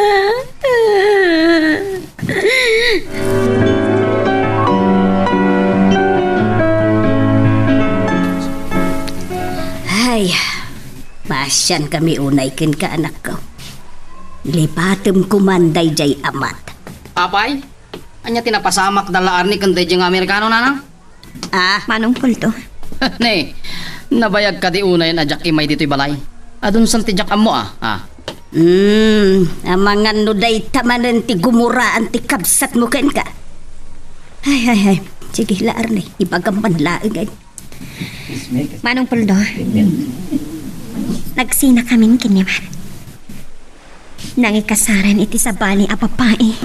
Ay, pasian kami unay kenka, anakko. Lipatem koman daydiay a Mat. Apay, ania ti napasamak da la Arnie ken daydiay nga Amerikano, nanang? Ah, Manong Puldo. Ne, nabayag kadi unayen a diak immay ditoy balay? Adun san ti diak ammo, a? Ah. Hmm, amangan no dayta manen ti gumuraan ti kabsatmo kenka. Ay, ay, ay. Sige la, Arnie. Ibagam man laeng, ay. Manong Puldo, nagsinakamin ken ni Mat. Nangikasaran iti sabali a babai.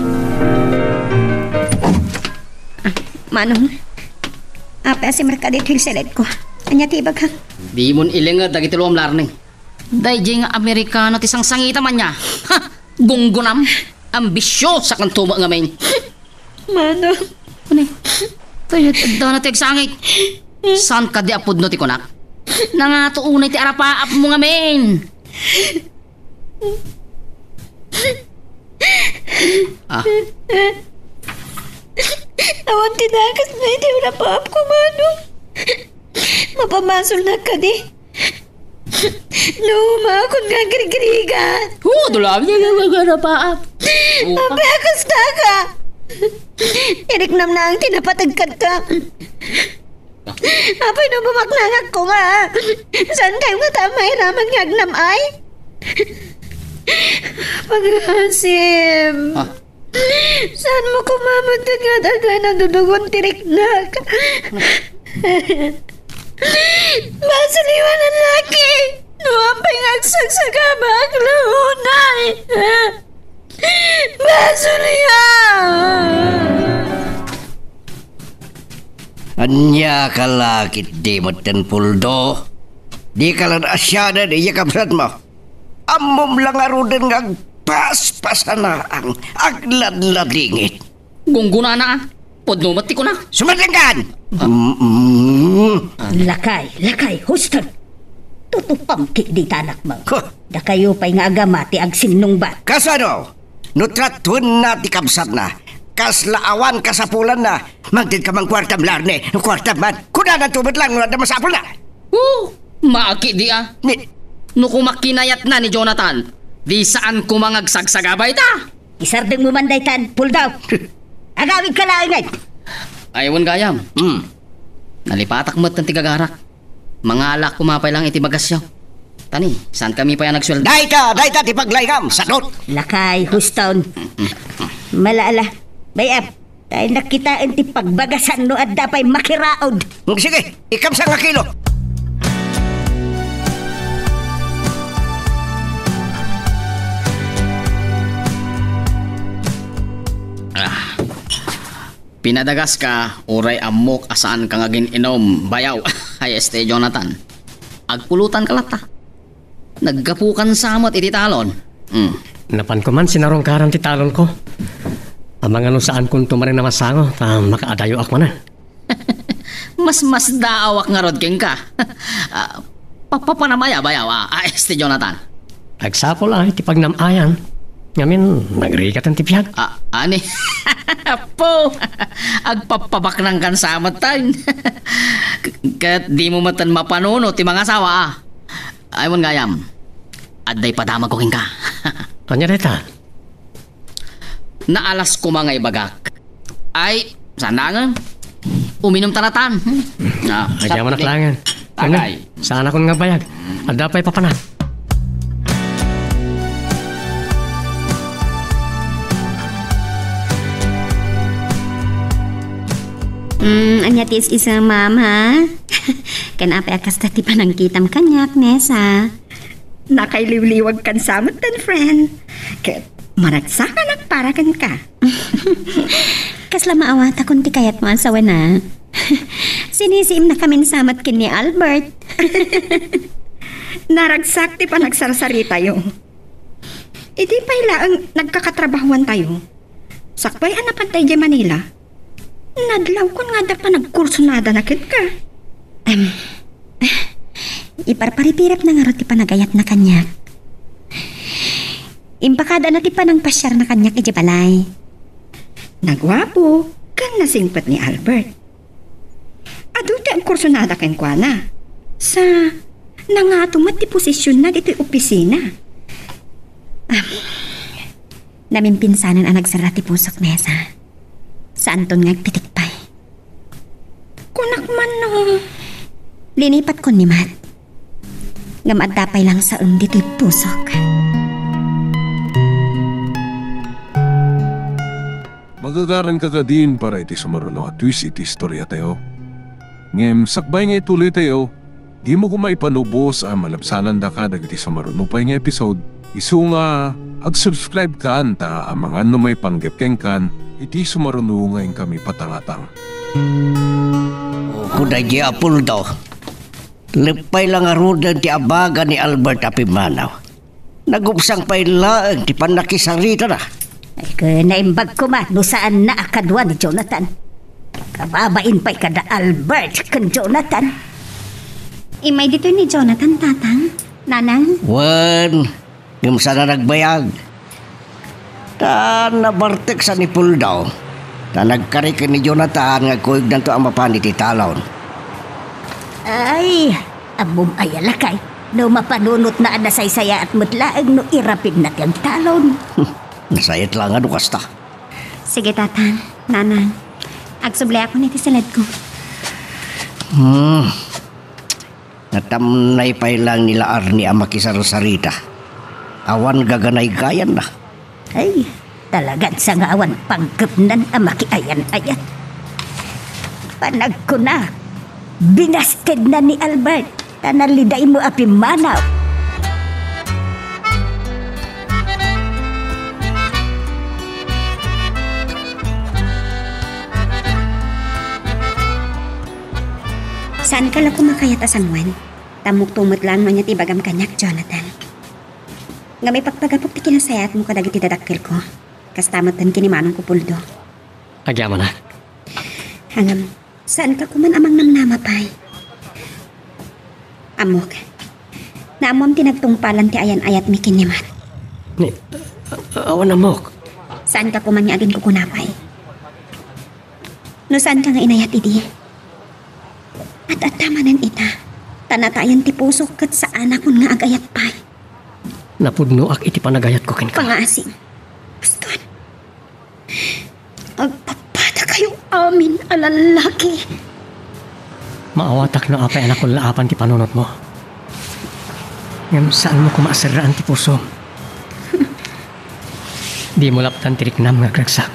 Ah, Manong, apay a simrekka ditoy seled ko? Ania ti ibagak? Dimon ilinged dagiti luam, Arnie. Daydiay nga Amerikano ti sangsangitam, ania? Ha! Gunggunam! Ambisyosakanto met ngamin. Manong. Unay. Kayat addana ti agsangit. Saan kadi a pudno ti kunak? Nangato unay ti arapaapmo ngamin. Ah. Awan ti dakes na iti arapaapko, Manong. Mapamasolnak kadi? No, umakon nga agrigrigat. Hu, dula, arapaap. Apay a kasta ka? Iriknam na ang tinapatag kadta. Apay no bumaknangak ko nga. Saan kayo nga ta mairaman nga agnam ay? Paghasim. Ah. Saan mo kumamot nga dagay nadudugon ti riknak? Basol iwanan laki! No apay nga agsagsagaba, aglaunay! Basol iya! Ania ka la ketdi metten, Puldo? Dika la naasianan, iya kabsatmo. Ammom la ngaruden nga agpaspasanaang, agladladingit. Gunggonana, a. Pudno met ti kuna. Sumadengkan! Mm-mm. Lakay, lakay, Houston. Tutupam ki dita anakmo. Huh. Dakayo pay nga agama ti agsinnungbat. Kasano? No tratuenna ti kabsatna, kasla awan kasapulanna, mangted ka man kuartam, Larne, no kuartam man. Kunananto met lang no adda masapulna. Oh, maaki di a. Ni- No koma kinayatna ni Jonathan, di saan koma nga agsagsagaba ita. Isardengmo man daytan, Puldaw. Agawidka laeng, ay. Ay, wen gayam. Hmm. Nalipatak met ti gagarak. Mangalak koma pay lang iti bagasyo. Tani, saan kami pay a nagsueldo? Dayta, dayta ti paglaingam, sadot. Lakay, Houston. Mala, ala. Bay-am, tay nakitaen ti pagbagasan no adda pay makiraod. Sige, ikabsa nga kilo. Ah. Pinadagaska, uray ammok a saanka nga agin-inum, bayaw. Ay, este, Jonathan. Agpulutanka latta. Naggapukan sa met iti talon. Hmm. Napanko man sinarungkaran ti talonko. Amangan no saankonto manen a masango, ta makaadayoak manen. Masmasdaawak ngarud kenka. Ah, papapanam aya, bayaw, a, a, este, Jonathan. Agsapul a iti pagnam-ayan. Ngamin, nagrigat ti biag. Ah, ani? Apo! Agpapabaknangkan sa met tayo. Ket dimo met mapanunot ti mangasawa, a. Ay, wen gayam. Adda ipadamagko kenka. Ania dayta? Naalas koma nga ibagak. Ay, saan dangen? Uminum ta latan. Ah, ay, diaman a klangen. Tagay. Saanakon nga bayag. Adda pay papanak. Mm, ania ti is-isem, ma'am, ha? Ken apay a kasta ti panangkitam kaniak, Nessa? Nakailiwliwagkan sa metten, friend. Ket maragsakanak para kenka. Kasla maawatakon ti kayatmo a sawen a. Sinisiimnakamin sa met ken ni Albert. Naragsak ti panagsarsaritayo. Idi pay laeng nagkakatrabahoantayo, sakbay a napantay idiay Manila, nadlawkon nga adda panagkursunadana kenka. Em, iparparipirepna ngarud ti panagayatna kaniak. Impakadana ti panangpasiarna kaniak idiay balay. Naguapo ken nasingpet ni Albert. Adu ti agkursunada kenkuana. Sa, nangato met ti posisionna ditoy opisina. Ah, namimpinsanen a nagsarra ti pusok, Nessa. Saanton nga agpitik pay. Kunak man no. Linipatkon ni Matt. Ngem adda pay langsaem ditoy pusok. Magagaranka kadin para iti sumaruno a twist iti istoriatayo. Ngem sakbay nga ituloytayo, dimo koma ipanubos a malabsanandaka dagiti sumaruno pay nga episode, isu nga ag-subscribe kan ta amangan no maipanggep kenkan iti sumaruno nga inkami patangatang. Kuna diay Apoldo, leppay la ngaruden ti abaga ni Albert a pimmanaw. Nagubsang pay laeng ti pannakisaritana. Ay, ket naimbag koma no saanna a kadua ni Jonathan. Kababain pay kada Albert ken Jonathan. Immay ditoy ni Jonathan, Tatang, Nanang. Wen, ngem saan a nagbayag. Ta nabartek sa ni Puldaw. Ta nagkari ken ni Jonathan nga agkuyogdanto a mapan iti talon. Ay, ammom aya, lakay, no mapanunotna a nasaysayaat met laeng no irapidna ti agtalon. Nasayat la nga no kasta. Sige, Tatang, Nanang. Agsubliakon iti siledko. Hmm. Natamnay pay lang ni la Arnie a makisarsarita. Awan gaganaygayanna. Ay, talagan sa nga awan panggepnan a makiayan-ayan. Panagkuna, binastedna ni Albert, ta nalidaymo a pimmanaw. Saanka la koma kayat a sangoen? Ammokto met laeng no ania ti ibagam kaniak, Jonathan. Ngem ipagpagapok ti kinasayaatmo kadagiti dadakkelko. Kasta metten ken ni Manong Kupuldo. Agyamanak. Ngem, saanka koman a mangnamnama pay. Ammok, naammoam ti nagtungpalan ti ayan-ayatmi ken ni Mat. Ni, a-, awan, Ammok. Saanka koman nga aginkukuna pay. No saanka nga inayat idi, at-atta manen ita, ta natayen ti pusok ket saanakon nga agayat pay. Napudnoak iti panagayatko kenka. Pangngaasim. Baston. Agpapatakayo amin a lallaki. Maawatak no apay a nakullaapan ti panunotmo. Ngem saanmo koma a serraan ti pusom. Dimo lapdan ti riknam nga agragsak.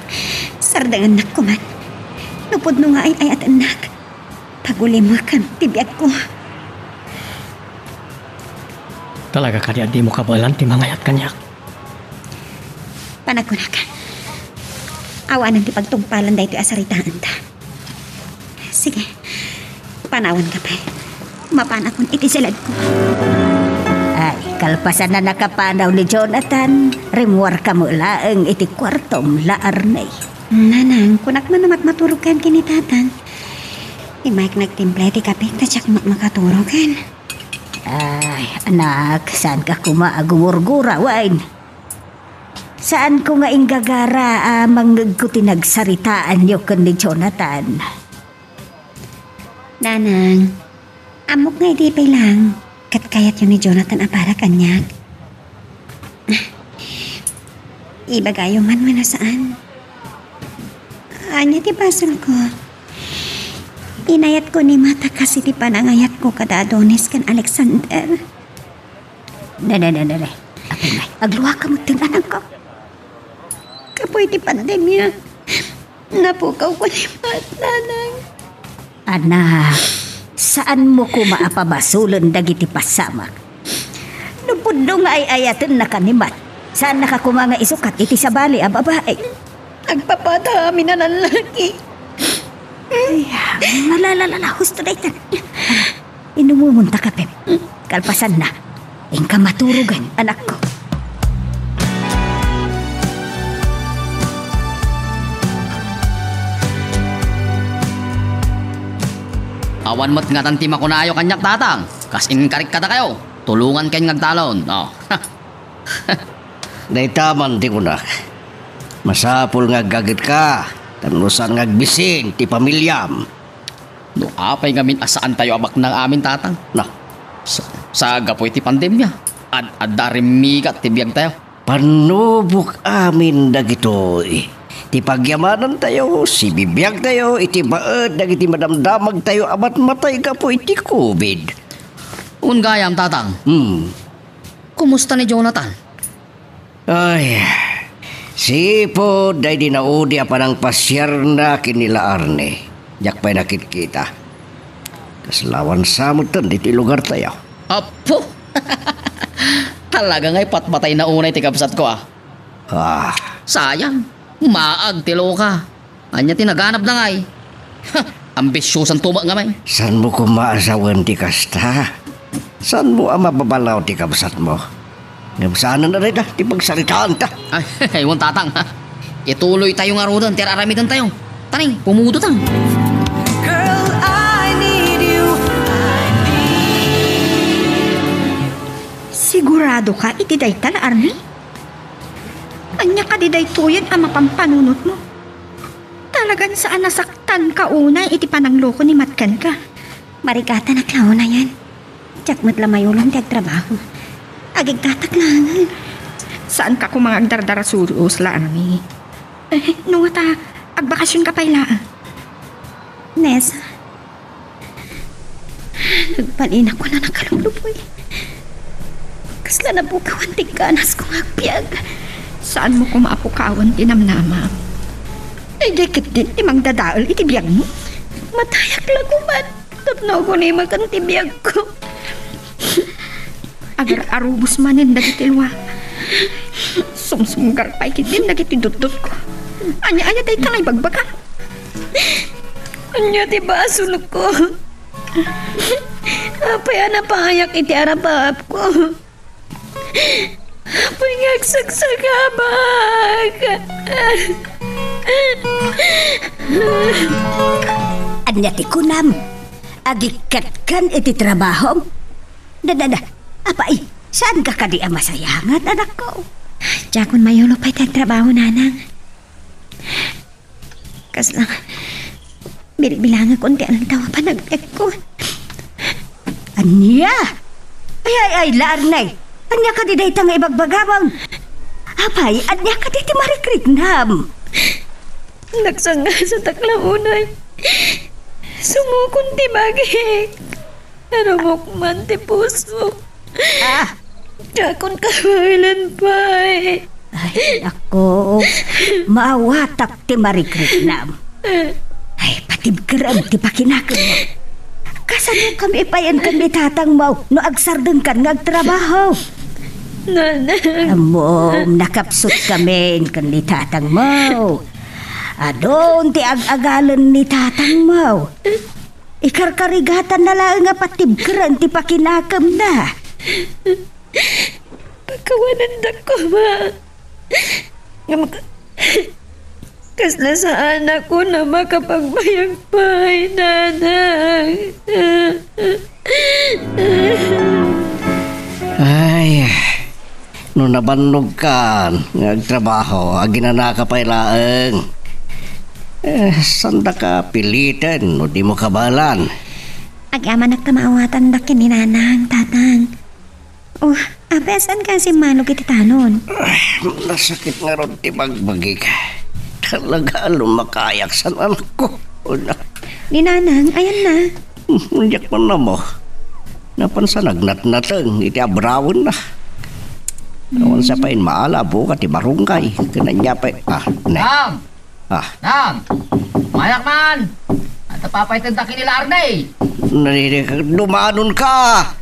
Sardengennak koman. No pudno nga ay-ayatennak, pagulimekam ti biagko. Talaga kadi a dimo kabaelan ti mangayat kaniak? Panagkunak, awanen ti pagtungpalan daytoy a saritaanta. Sige, panawanka pay. Mapanakon iti siledko. Ay, kalpasan a nakapanaw ni Jonathan, rimmuarka met laeng iti kuartom, La Arne. Nanang, kunak man a matmaturogkan ken ni Tatang. Immaek nagtimpla iti kape, ta diak met makaturogen. Ay, anak, saanka koma a gumurgura, wen? Saanko nga inggagara a mangngegko ti nagsaritaanyo ken ni Jonathan. Nanang, ammok nga idi pay laeng ket kayatyo ni Jonathan a para kaniak. Ibagayo man wenno saan? Ania ti basolko? Inayatko ni Mat a kas iti panangayatko kada Adonis ken Alexander. Ne, ne, ne, ne, ne. Apay ngay, agluaka metten, anakko. Gapu iti pandemia, napukawko ni Mat, Nanang. Anak, saanmo koma a pabasolen dagiti pasamak. No pudno nga ay-ayatennaka ni Mat, saannaka koma nga isukat iti sabali a babai. Agpapata amin a lallaki. Ay, malalalala, husto dayta. Inumon ta kape. Kalpasanna, inka maturogen, anakko. Awan met ngatan ti makunayo kaniak, Tatang. Kas inkarik kadakayo, tulongankayon nga agtalon. Oh. Dayta man ti kunak. Masapul nga aggagetka, ta no saan nga agbisin ti pamiliam. No apay ngamin a saantayo a baknang amin, Tatang? Na. Sa, sa gapu iti pandemia, ad-adda a rimmigat ti biagtayo. Pannubok amin dagitoy. Ti pagyamanantayo, sibibiagtayo iti baet dagiti madamdamagtayo a matmatay gapu iti covid. Wen gayam, Tatang. Hmm. Kumusta ni Jonathan? Ay, sipud daydi naudi a panangpasiarna ken ni La Arne, diak pay nakitkita. Kasla awan sa metten ditoy lugartayo. Apo! Talaga nga ipatpatayna unay ti kabsatko, a. Ah. Sayang, maag ti loka. Ania ti naganabna ngay? Ha, ambisiosanto met ngamin. Saanmo koma a sawen ti kasta? Saanmo a mababalaw ti kabsatmo? Ngem saanen a dayta ti pagsaritaanta. Ay, wen, Tatang. Ituloytayo ngaruden ti ar-aramidentayo. Tani, pumudotan. Girl, I need you. I need you. Sigurado ka iti dayta, La Arne? Ania kadi daytoyen a mapampanunotmo? Talagan saan a nasaktanka unay iti panangloko ni Mat kenka. Marigatanak la unayen. Diak met la mayulong ti agtrabaho. Agiggatak laengen. Saanka koma nga agdardarasuros, La Arne. Eh, no ta, agbakasionka pay laeng. Nessa, nagbalinakon a nakaluluboy. Kasla napukawan ti ganasko nga agbiag. Saanmo koma a pukawen ti namnamam? Daydiay ketdin ti mangdadael iti biagmo. Matayak la koman tapno agunimakan ti biagko. Agar-arubos manen dagiti lua. Sumsumgar pay ketdin dagiti dutdotko. Ania, ania dayta nga ibagbagam? Ania ti basolko? Apay a napayak iti arapaapko? Apay nga agsagsagabak? Ania ti kunam? Agikkatkan iti trabahom? Da, da, da. Apay, saanka kadi a masayangan, anakko? Diakon mayulo pay ti agtrabaho, nanang. Kasla, bilbilangakon ti aldaw a panagbiagko. Ania? Ay, ay, ay, Larne! Ania kadi dayta nga ibagbagam? Apay, ania kadi ti marikriknam? Nagsangasa taklaunay. Sumukon ti bagik. Narumok man ti puso. Ah! Diakon kabaelan pay. Ay, ako, maawatak ti marikriknam. Ay, patibkerem ti pakinakemmo. Kasano kami payen ken ni tatangmo no agsardengkan nga agtrabaho? Nanang. Ammom, nakapsut kami ken ni tatangmo. Adun ti ag-agalen ni tatangmo. Ikarkarigatanna laeng a patibkeren ti pakinakemna. Pakawanendak koma. Ngem ka-, kasla saanakon a makapagbayag pay, nanang. Ay, no nabannogkan nga agtrabaho, aginanaka pay laeng. Eh, saandaka piliten no dimo kabaelan. Agyamanak ta maawatandak ken ni nanang, tatang. Oh, apay a saanka a simmalog iti talon? Ay, nasakit ngarud ti bagbagik. Talaga, lumakayak san anakko. Una. Ni nanang, ayanna. Hmm, diak man ammo. Napan sa nagnatnateng iti abrawenna. Awan sa pay maala, buka ti barungay. Ken ania pay, ah, ne. Nang! Ah. Nang! Mayak man! Adda papay ti dakkel ni Larne. Naririk, dumanonka!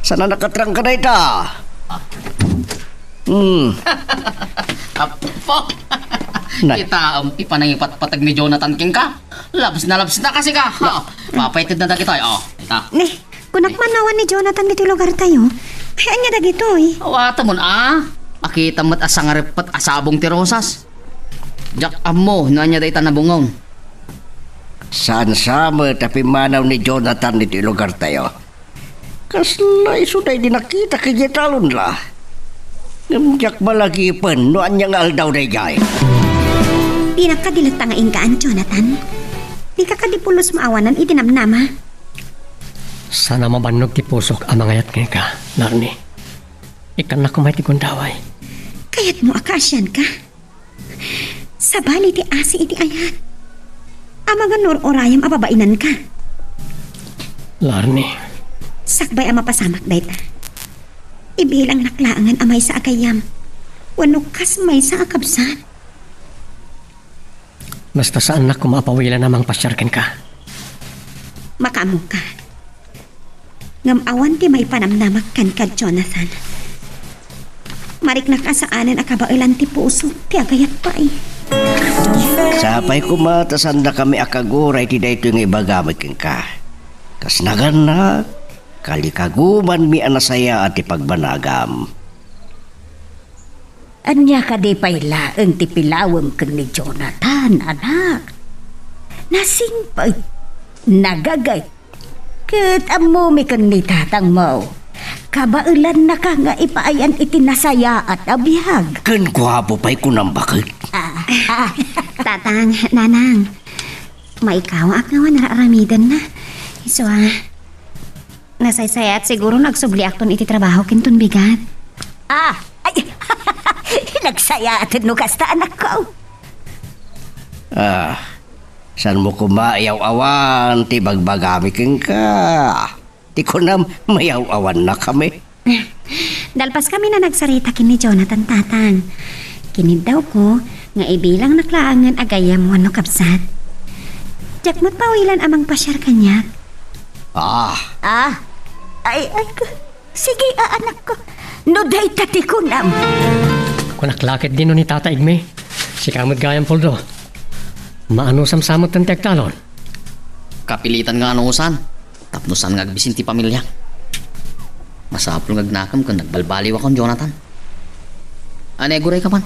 Saan a nakatrangka dayta? Ah. Hmm. Apo! Nay. Kitaem ti panangipatpateg ni Jonathan kenka. Labs na labs na kasi ka. Ha. Papaited na dagitoy, oh. Ita. Ne, kunak man awan ni Jonathan ditoy lugar tayo. Ay, ania dagitoy? Awatam, ah. Makita met a sangareppet a sabong ti rosas. Diak ammo no ania dayta nabungong. Saan sa met a pimmanaw ni Jonathan ditoy lugar tayo? Kasla isu daydi nakita idiay talon la. Ngem diak malagipen no ania nga aldaw daydiay. Pinakadilat ta nga inkaan, Jonathan. Dika kadi pulos maawanan iti namnama. Saan a mabannog ti pusok a mangayat kenka, Larne. Ikkannak koma iti gundaway. Kayatmo a kaasianka? Sabali ti asi iti ayat. Amangan no ur-urayam a babainanka. Larne. Sakbay a mapasamak dayta, ibilangnak laengen a maysa a gayyem wenno kas maysa a kabsat. Basta saannak koma a pawilan a mangpasiar kenka. Makaammoka. Ngem awan ti maipanamnamak kenka, Jonathan. Mariknak a saanen a kabaelan ti pusok ti agayat pay. Sapay koma ta saandakami a kaguray iti daytoy nga ibagami kenka. Kas nagannak, kalikagumanmi a nasayaat ti pagbanagam. Ania kadi pay laeng ti pilawem ken ni Jonathan, anak? Nasingpet, nagagayt, ket ammomi ken ni tatangmo. Kabaelannaka nga ipaayan iti nasayaat a biag. Ken guapo pay kunam baket. Ah, ah. Tatang, nanang, maikawaak nga awan ar-aramidenna. Isu a, nasaysayaat siguro no agsubliakton iti trabaho ken ton bigat. Ah, ay, nagsayaaten no kasta, anakko. Ah, saanmo koma iyaw-awan ti bagbagami kenka? Ti kunam, mayaw-awannakami. Dalpaskami a nagsarita ken ni Jonathan, tatang. Kiniddawko nga ibilangnak laengen a gayyem wenno kabsat. Diak met pawilan a mangpasiar kaniak. Ah. Ah. Ay, ay, k-, sige, a, anakko. No dayta ti kunam. Kunak la ketdi no ni Tata Igme. Sika met gayam, Poldo. Maanusam sa met ti agtalon. Kapilitan nga anusan. Tapno saan nga agbisin ti pamiliak. Masapul nga agnakem ken nagbalbaliwakon, Jonathan. Ania, aguray ka man?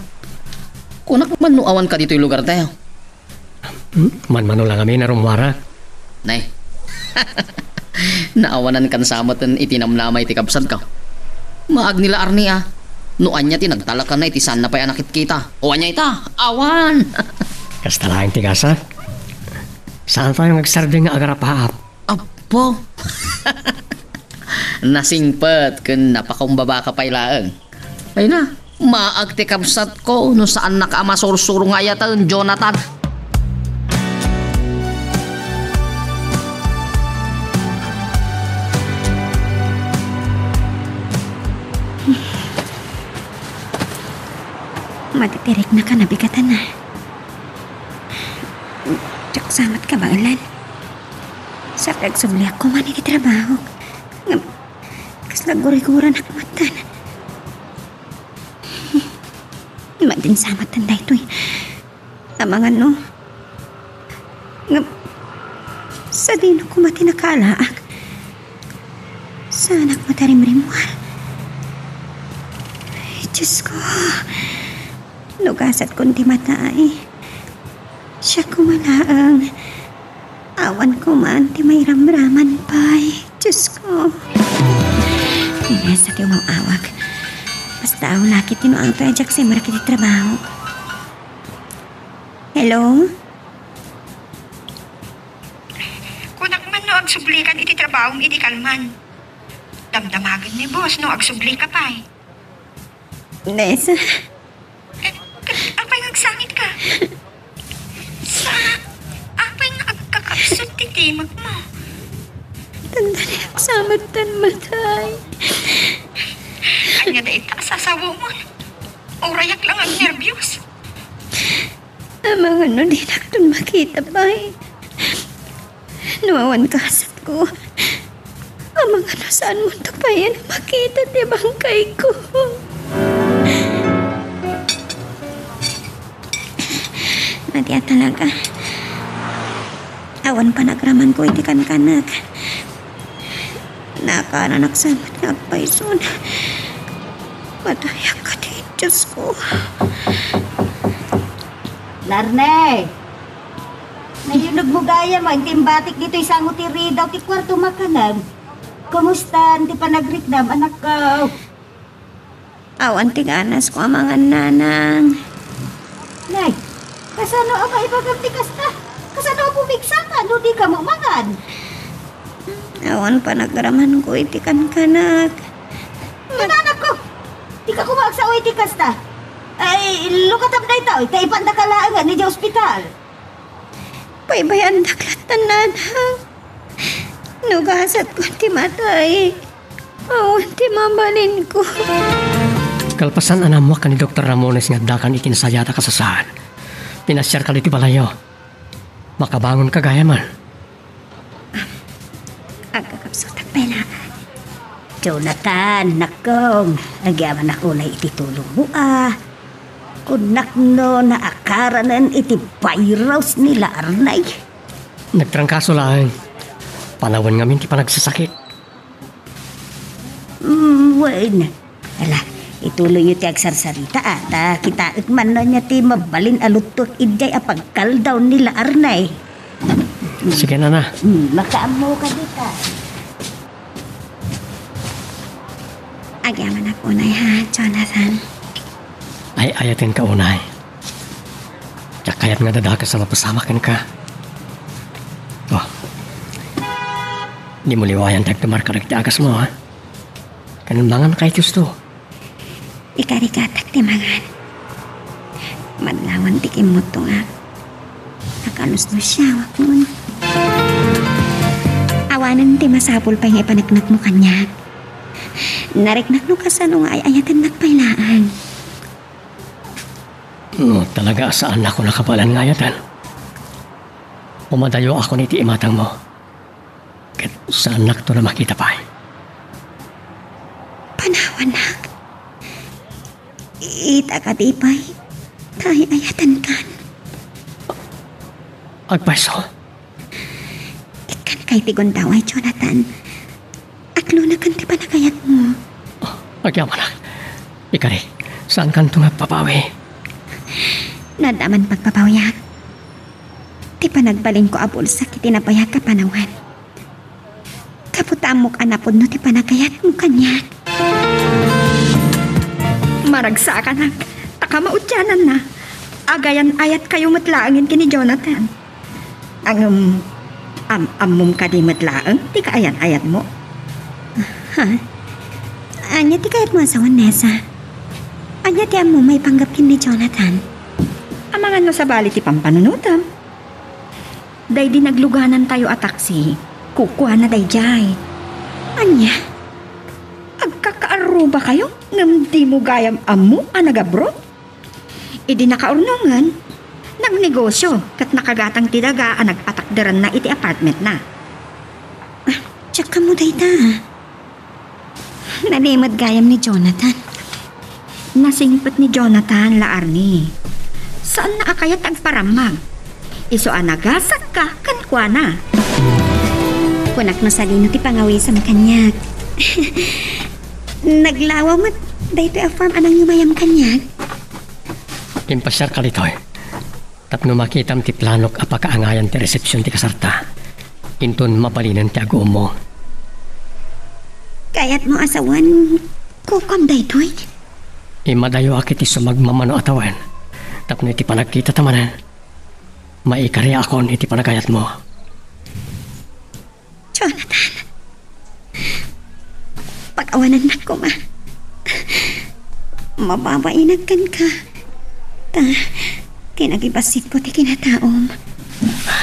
Kunak man no awan ka ditoy lugar tayo. Hmm? Manmano lang amin a rummuarak. Nay. Naawanan kan sa met iti namnama iti kabsat ka. Maag ni la Arnie a. No ania ti nagtalakana iti saanna pay a nakitkita. O ania ita? Awan! Kasta laeng ti gasat. Saan pay nga agsardeng nga agarapaap? Apo! Nasingpet ken napakakumbaba ka pay laeng. Ay na, maag ti kabsatko no saannaka a masursuro nga ayaten, Jonathan. Matitiriknaka, nabigatan a. Diak sa met kabaelan. Sa pagsubliak koma iti trabaho. Ngem, kasla guriguranak met. Madin sa met daytoy. Amangan no. Ngem, sadino koma ti nakaalaak? Saanak met a rimrimmuar. Ay, Diyos ko. No gasatkon ti matay. Siak koma laeng. Awan koma ti mairamraman pay. Diyos ko. Inesa ti umaw-awag. Basta aw laki ti no angtoy a diak simrek iti trabaho. Hello? Kunak man no agsublikan iti trabahom idi kalman. Damdamagen ni boss no agsubli ka pay. Nesa? Eh, ket apay nga agsangit ka? Sa, apay nga agkakabsat ti timek mo? Tanda ni agsangit tan matay. Ania dayta a sasawomon? Urayak lang agnerbios. Amangan no dinakton makita pay. No awan gasatko, amangan no saanmonto pay a makita ti bangkayko. Nadia talaga. Awan panagramanko iti kankanak. Nakaananak sa met nga agpayson. Matayak kadi, Diyos ko. Larne! Nayunogmo gayam a intim batik ditoy sango ti ridaw ti kuarto makanem. Kumusta ti panagriknam, anakko? Awan ti ganasko a mangan, nanang. Nay, kasano a maibagam ti kasta? Kasano a pumigsaka no dika mangan? Awan panagramanko iti kankanak. Inanakko! Dika koma agsao iti kasta. Ay, lukatam daytoy, ta ipandaka laengen idiay ospital. Baybay-andak latta, nanang. No gasatko ti matay, awan ti mabalinko. Kalpasan a naammuak ken ni Doktor Ramones nga addakan iti nasayaat a kasasaan, pinasiarka iti balayyo. Makabangonka gayam. Agkakabsutak pay laeng. Jonathan, nakkong, agyamanak unay iti tulongmo a. Kunak no naakaranen iti virus ni Larnay. Nagtrangkaso laeng. Panawen ngamin ti panagsasakit. Mm, wen. Ala, ituloyyo ti agsarsarita, a, ta kitaek man no ania ti mabalin a luttuek idiay a pagkaldaw ni Larnay. Sige, nana. Mm, makaammoka dita. Agyamanak unay, ha, Jonathan? Ay, ayatenka unay. Diak kayat nga dadakes a mapasamak kenka. Oh. Dimo liwayan ti agtumar kadagiti agasmo, ha? Ken manganka iti husto. Ikarigatak ti mangan. Madlawan ti kimmutongak. Nakaluslusiawak man. Awanen ti masapul pay nga ipaneknekmo kaniak. Nariknak no kasano nga ay-ayatennak pay laeng. No talaga a saannak a kabaelan nga ayaten, umadayoakon iti imatangmo. Ket saannakto a makita pay. Panawannak. Ita kadi pay ta ay-ayatenkan. Agpayso. Ikkanka iti gundaway, Jonathan. Atlonakan ti panagayatmo. Agyamanak. Ikari, saankanto nga agpapawi? Naddaman pagpapawiak. Ti panagbalinko a bulsak iti nabayag a panawen. Gapu ta ammok a napudno ti panagayatmo kaniak. Maragsakanak, ta kamaudiananna, agayan-ayatkayo met laengen ken ni Jonathan. Ngem, am-, ammom kadi met laeng ti kaayan-ayatmo? Ha? Ania ti kayatmo a sawen, Nessa? Ania ti ammom maipanggep ken ni Jonathan? Amangan no sabali ti pampanunotem. Daydi nagluganantayo a taksi, kukuana daydiay. Ania? Agkakaarrubakayo ngem dimo gayam ammo a nag-abroad? Idi nakaurnongen, nagnegosio ket nakagatang ti daga a nagpatakderanna iti apartmentna. Ah, diak ammo dayta. Nalimed gayam ni Jonathan. Nasingpet ni Jonathan la Arnie. Saanna a kayat agparammag. Isu a nagasakka kenkuana. Kunak no sadino ti pangawisam kaniak. Naglawaw met daytoy a form a nangyumayam kaniak. Impasiarka ditoy. Tapno makitam ti planok a pakaangayan ti resepsion ti kasarta, inton mabalinen ti aguommo. Kayatmo a sawen, kukuam daytoy? Immadayoak iti sumagmamano a tawen, tapno iti panagkitata manen, maikariakon iti panagayatmo. Jonathan, pakawanennak koma. Mababainak kenka. Ta, ti nagibassitko ti kinataom.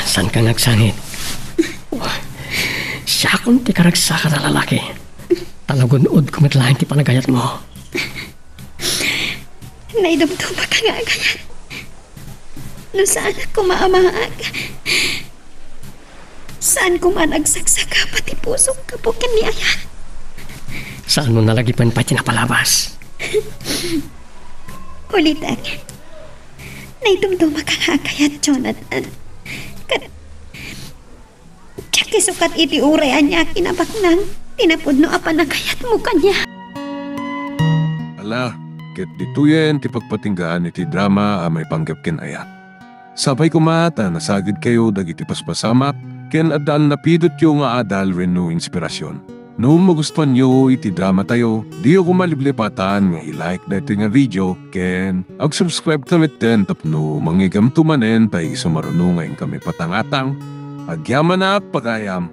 Saanka nga agsangit? Siakon ti karagsakan a lalaki. Ta nagun-odko met laeng ti panagayatmo. Naidumdumaka nga agayat. No saanak koma a maag. Saan koma a nagsaksakaba ti pusok gapu ken ni Ayan? Saanmo nalagipen pay ti napalabas? Ulitek. Naidumdumaka nga agayat, Jonathan. Ket diak isukat iti uray ania a kinabaknang ti napudno a panagayatmo kaniak. Ala, ket ditoyen ti pagpatinggaan iti drama a maipanggep ken Ayan. Sapay koma ta nasagidkayo dagiti paspasamak ken adda a napidotyo nga adal wenno inspirasyon. No magustuanyo iti dramatayo, diyo koma liplipatan nga i-like daytoy nga video ken ag-subscribe ta metten tapno mangigamto manen pay isu maruno nga inkami patangatang. Agyamanak, pagayam!